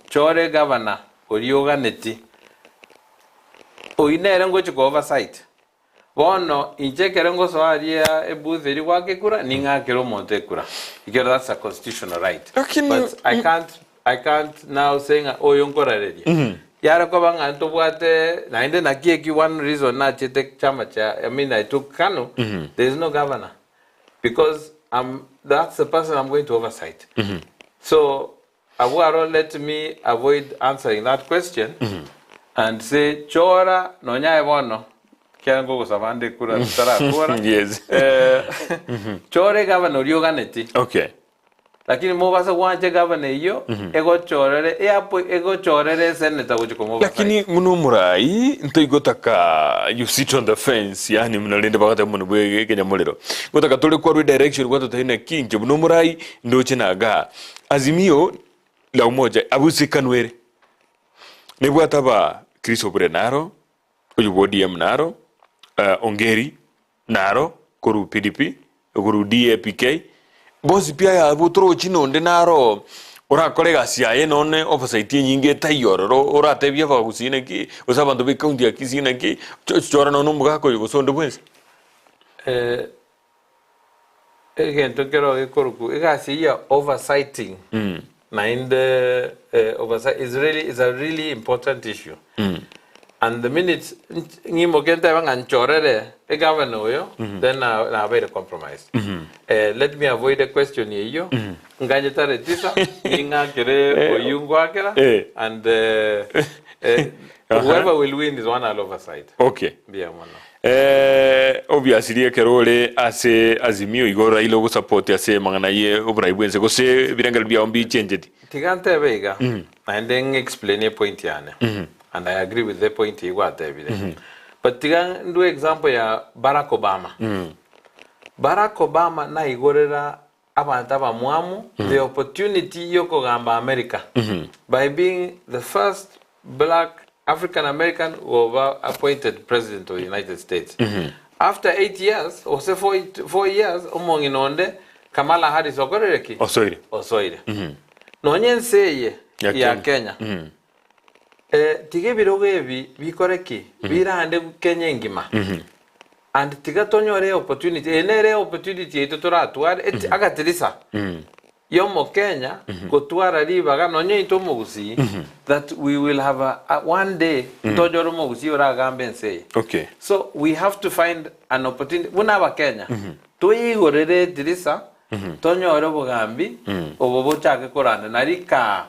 chora egavana oria oganeti, oyio nere ngochia ko oversight. Bono inche ekero ngosoa aria ebooth eria goaka ekura, ning'akere omonto ekura, ekiagera that's a constitutional right. Lakini But I can't I can't now say ng'a oyo nkorareria. Yare koba ng'a ntobwate naende naki eki one reason nachete chama chia I mean I took Kanu, there is no governor because I'm that's the person I'm going to oversight. So abwo aro let me avoid answering that question and say chora nonya aye bono ekiagera nkogosaba ande ekura totarakora Yes. chora egavana oria oganeti. Okay. Lakini mobasa gwancha egavana eyio egochorere eapo egochorere esenator gochia komoba Lakini side. buna omorai ntoigotaka you sit on the fence yaani buna rende bagateba buna bwe ekenyamorero gotaka tore kwarwa edirection gwatotebia naki inche buna omorai ndoche nagaa Azimio la umoja abusikanwe ere nebwate aba Chris Obure naro Oyo bwa ODM naro, Ongeri naro korwa PDP, korwa DAPK, bonsi pi aya abwo torochi nonde naro orakore egasi yaye nonye oversight enyinge etaiyo ororo oratebie abagusii naki gose abanto ba ecounty ya Kisii naki chora nonye omogaka oyo gose onde bwensi. Egento nkero gekorokwa egasi eyio ya oversighting naende oversight is really is a really important issue and the minute ng'imoke ntebe ng'a nchorere egavana oyo then nabeire compromised let me avoid equestion eyio nganye tarehe tisa ning'akere oyio ngoakera and whoever will win is one I'll oversight. Okay. Mbuya mono. Obviously ekero ore ase Azimio igo Raila ogosupport ase amang'ana ye oborai bwense gose ebirengererio biao mbichencheti. Tiga ntebe iga, naende ng'a explain epoint yane, and I agree with the point eyio gwatebire. But tiga ndue example ya Barack Obama. Barack Obama naigorera abanto abamwamu the opportunity yokogamba America by being the first black African American goba appointed president of the United States. After 8 years gose 4 years omong'ina onde Kamala Harris okorire ki? Osoire. Osoire. Nonye ense eye Ya ya Kenya. Kenya tiga ebirogo ebi bikore ki? Birande Kenya engima. And tiga tonyore eopportunity, eye nere eopportunity yaito toratware, eti agatirisa ya omokenya gotwara ribaga nonye intwe omogusii that we will have a, a, one day ntonyore omogusii oragambe ense eye. Okay. So we have to find an opportunity buna abakenya toigorere edirisa tonyore obogambi obo bochake koranda nari kaa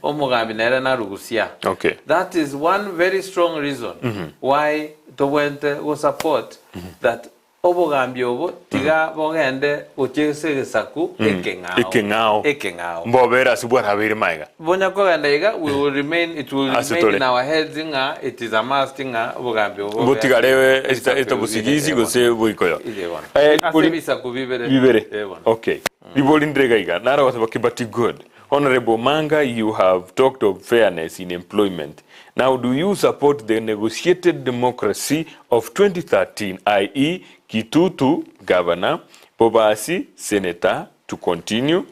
omogambi nere narugusia. Okay. That is one very strong reason why tobwenerete go support that obogambi obo tiga bogende gochia ase egesaku ekeng'ao. Ekeng'ao. Ekeng'ao. Mbobere ase bwarabeire magega. Bonya kogenda iga we will remain it will Ase remain tore. in our heads ng'a it is a must ng'a obogambi obo bobe Botigare ase ebisaku etabusigisi bibere gose boikoyo. Eye bono. Eh, Ase kori- ebisaku bibere. Bibere. Eye bono. Okay. Ribori ndire iga iga, naro goteba Kibati good. Honourable Omanga you have talked of fairness in employment. Now do you support the negotiated democracy of 2013 ie Kitutu governor, Bobasi senator to continue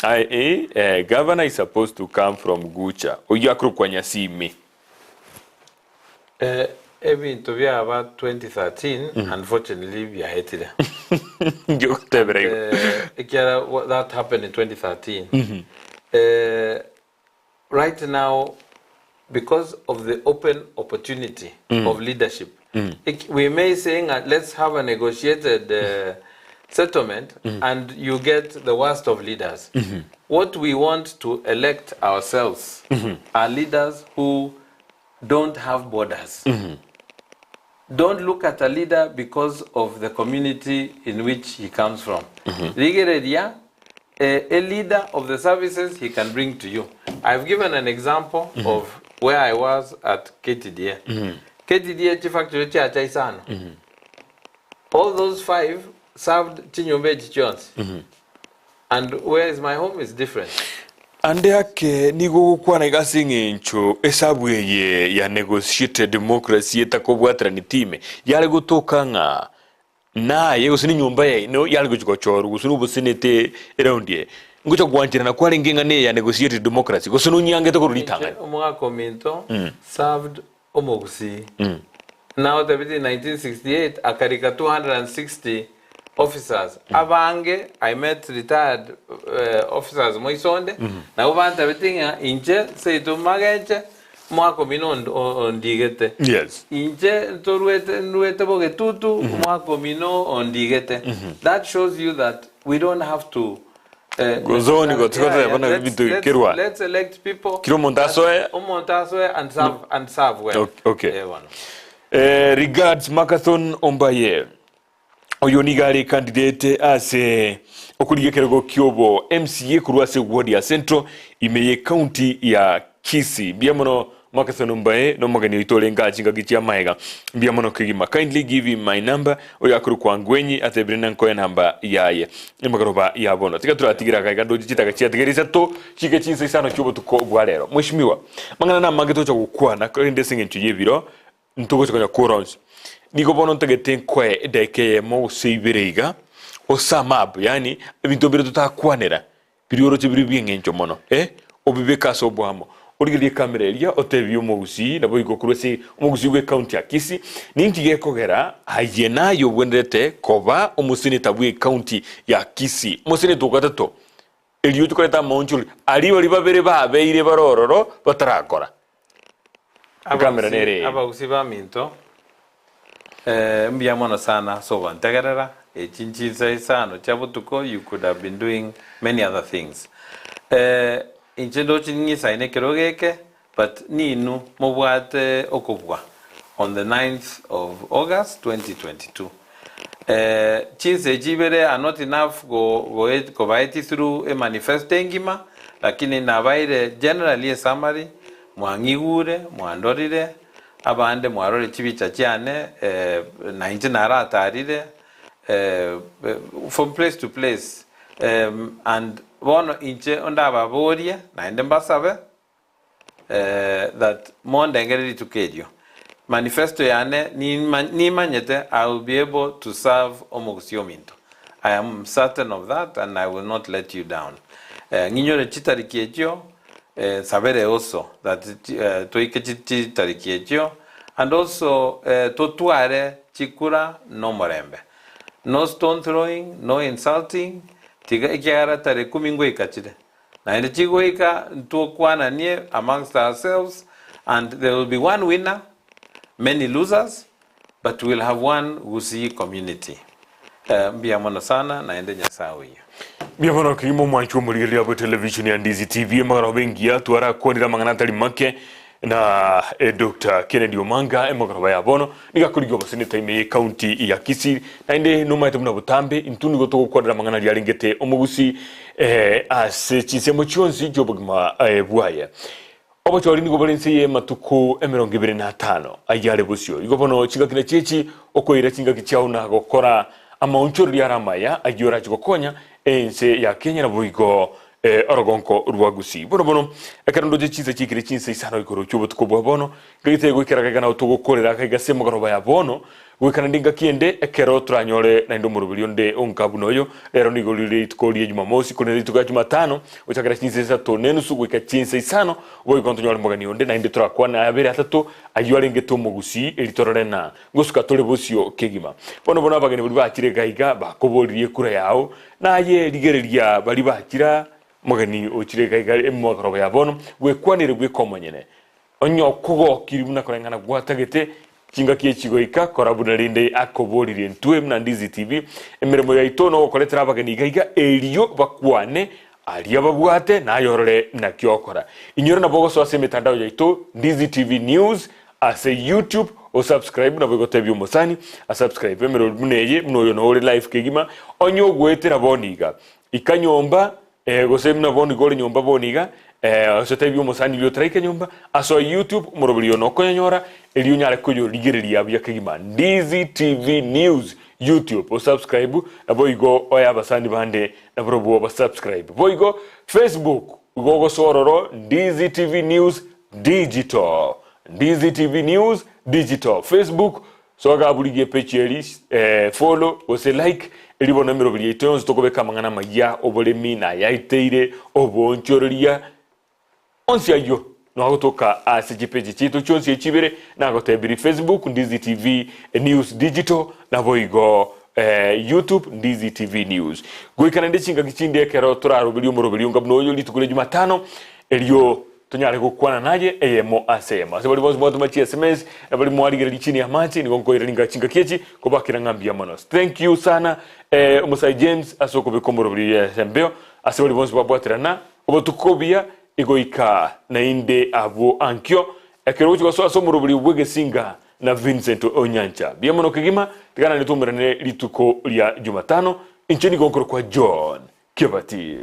ie governor is supposed to come from Gucha oyio akorokwa Nyasimi. Ebinto biaba 2013 unfortunately biaetire. Inki ogotebera igo? Ekiagera that happened in 2013. Right now because of the open opportunity of leadership we may say ng'a let's have a negotiated settlement and you get the worst of leaders. What we want to elect ourselves are leaders who don't have borders. Don't look at a leader because of the community in which he comes from. Rigereria a leader of the services he can bring to you. I've given an example of where I was at KTDA. KTDA chifactory chiacha isano. All those five served chinyomba echi chionsi. And where is my home is different. Ande ake nigo ogokwana iga ase eng'encho esabu eye ya negotiated democracy etakobwaterani time yare gotoka ng'a naye gose nenyomba yaino yare gochia gochorwa gose nobosenete eraundi eye. Ngocha gwancherana kwarenge ng'a neye ya negotiated democracy gose nonyangete korwa Inche ritang'ani. omogaka ominto served omogusii. Naotebete in 1968 akarika 260 officers abange I met retired officers moisonde nabo bantabete ng'a inche seito mageche omwaka omino ondigete. Inche ntorwete nrwete bogetutu omwaka omino ondigete. That shows you that we don't have to Gozoni gose goteba na ebinto kerwa. Let's elect people. Kira omonto asoe. Omonto asoe and serve and serve well. Okay. Eh, bono. Eh, regards Makathon Ombaye. Oyo nigo are candidate ase okorigia ekerogo kiobo MCA korwa ase ward ya Central ime ye county ya Kisii. Mbuya mono Makathon Ombaye nomogeni oito orenge aa chingaki chia maega. Mbuya mono kegima. Kindly give him my number. Oyo akorokwa Angwenyi atebire nankoe enamba yaye. Emegoroba ya bono. Tiga toratigere aka iga ndoche chitaka chiatigere isato chike chinsa isano chi'obotuko bwa rero. Mweshimiwa, mang'ana namange tocha gokwana korende ase eng'encho y'ebiro ntogocha konya kora onsi. Nigo bono ntagete nkoe edaika eyemo gose ibere iga o sum up yaani ebinto mbire totakwanera Biria oroche bire bi'engencho mono, ee, obibeke ase oboamo. Origererie ekamera eria, otebie omogusii, naboigo korwa ase omogusii bw'ecounty ya Kisii, ninki gekogera aye naye obwenerete koba omoseneta bw'ecounty ya Kisii, omoseneta o gatato, erio oche koreta amaonchorori aria baria babere babeire bare ororo batarakora. Ekamera nere eye. Abagusii baminto, mbuya mono sana ase ogontegerera, echi nchinsa isano chia botuko you could have been doing many other things. Inche ndoche ning'isaine ekerogo eke but ninwe mobwate okobua on the ninth of August 2022. Chinsa echi ibere are not enough kobaetia through emanifesto engima lakini nabaire generally esummary Mwang'igure, mwandorire, abande mwarore chibicha chiane, na inche naratarire from place to place, and bono inche ondababorie naende mbasabe that mondengere rituko erio. Manifesto yane nimanyete I will be able to serve omogusii ominto. I am certain of that and I will not let you down. Ng'inyore chitariki echio Nsabere also that toike chitariki echio and also totware chikura nomorembe. No stone throwing, no insulting, tiga ekiagera tarehe kumi ngoika chire. Naende chigoika ntokwananie amongst ourselves and there will be one winner, many losers, but we will have one Gusii community. Mbuya mono sana naende Nyasae oyio. Mbuya mono kegima omwanchi omorigereria bwe television ya Ndizi TV emagoroba engiya twarakwanire amang'ana atari make na Doctor Kennedy Omanga emagoroba ya bono nigo akorigia oboseneta ime ye county ya Kisii naende nomaete buna botambe intwe nigo togokwanera amang'ana aria arengete omogusii ase chinsemo chionsi chiobogima bwaye. Obochori nigo bore inse y'amatuko 25 ayio are bosio. Igo bono chingaki nachio echi okoira chingaki chiao na gokora amaonchorerio are amaya ayio orache gokonya. ense ya Kenya naboigo orogonko rwa Gusii. Bono bono ekero ndoche chinsa chiikire chinsa isano igoro chi'obotuko bwa bono, ngagete goikera gaiga nao togokorera gaiga ase emogoroba ya bono, goika naende engaki ende ekero toranyore naende omoroberi onde onka buna oyo. Rero nigo rire rituko ria Jumamosi, korende rituko ria Jumatano gochakera chinsa isato na enusu goika chinsa isano, boigo ntonyore omogeni onde naende torakwane aya abere atato ayio arengete omogusii eri torore na ngosuka tore bosio kegima. Bono bono abageni baria bachire gaiga bakoboririe ekura yao, Naye rigereria baria bachira, omogeni ochire iga iga emogoroba ya bono, bwekwanere bweka omonyene. Onye okogokiri buna koreng'ana gwatagete, chingaki echi goika, kora buna rende akoboririe intwe buna Ndizi TV, emeremo yaito nogokoretera abageni iga iga erio bakwane aria babwate naye orore naki okora. Inyora nabo ogosoa ase emetandao yaito Ndizi TV News Ase YouTube o subscribe nabo egotebia omosani a subscribe emerori buna eye buna oyo noo ore live kegima onye ogoetera bono iga ika nyomba eh, gose buna bono iga ore nyomba bono iga eh, gose tebia omosani oria otaraika nyomba asoe YouTube omoroberi oyo nokonyonyora erio onyare koyorigereria buya kegima Ndizi TV News YouTube o subscribe nabo igo oe abasani bande nabarobwo ba subscribe boigo Facebook igo ogosoa ororo Ndizi TV News Digital, Ndizi TV News Digital, Facebook, soa iga abwo rigia epeji eri eh, follow gose like erio bono emeroberi yaito yonsi tokobeka amang'ana amaya, oboremi na ayaiteire, oboonchoreria, onsi ayio noagotoka ase chipeji chiaito chionsi echi ibere nagotebirie Facebook Ndizi TV News Digital naboigo eh, YouTube Ndizi TV News. Goika naende chingaki chinde ekero toraroberie omoroberi onga buna oyo rituko ria Jumatano erio Tonyare gokwana naye eyemo ase eyemo. Ase baria bonsi mwatoma chi sms na baria mwarigereria chini y'amache nigo nkoirania ng'a chingaki echi kobakera ng'a mbuya mono. Thank you sana eh, omosae James ase okobeka omoroberi oyo ase embeo ase baria bonsi babwaterana obotuko obuya igoika naende abwo ankio ekero ogochia gosoa ase omoroberi bw'egesinga na Vincent Onyancha. Mbuya mono kegima tiga naende twaumerane rituko ria Jumatano inche nigo nkorokwa John Kebati.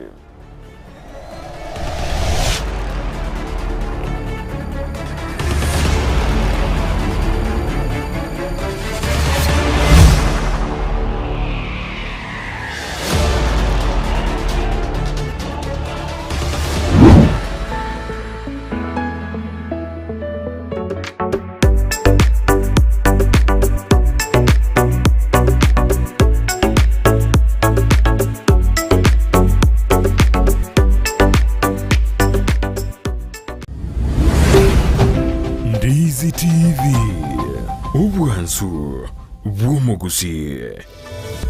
Ndizi TV, obwansu bw'omogusii.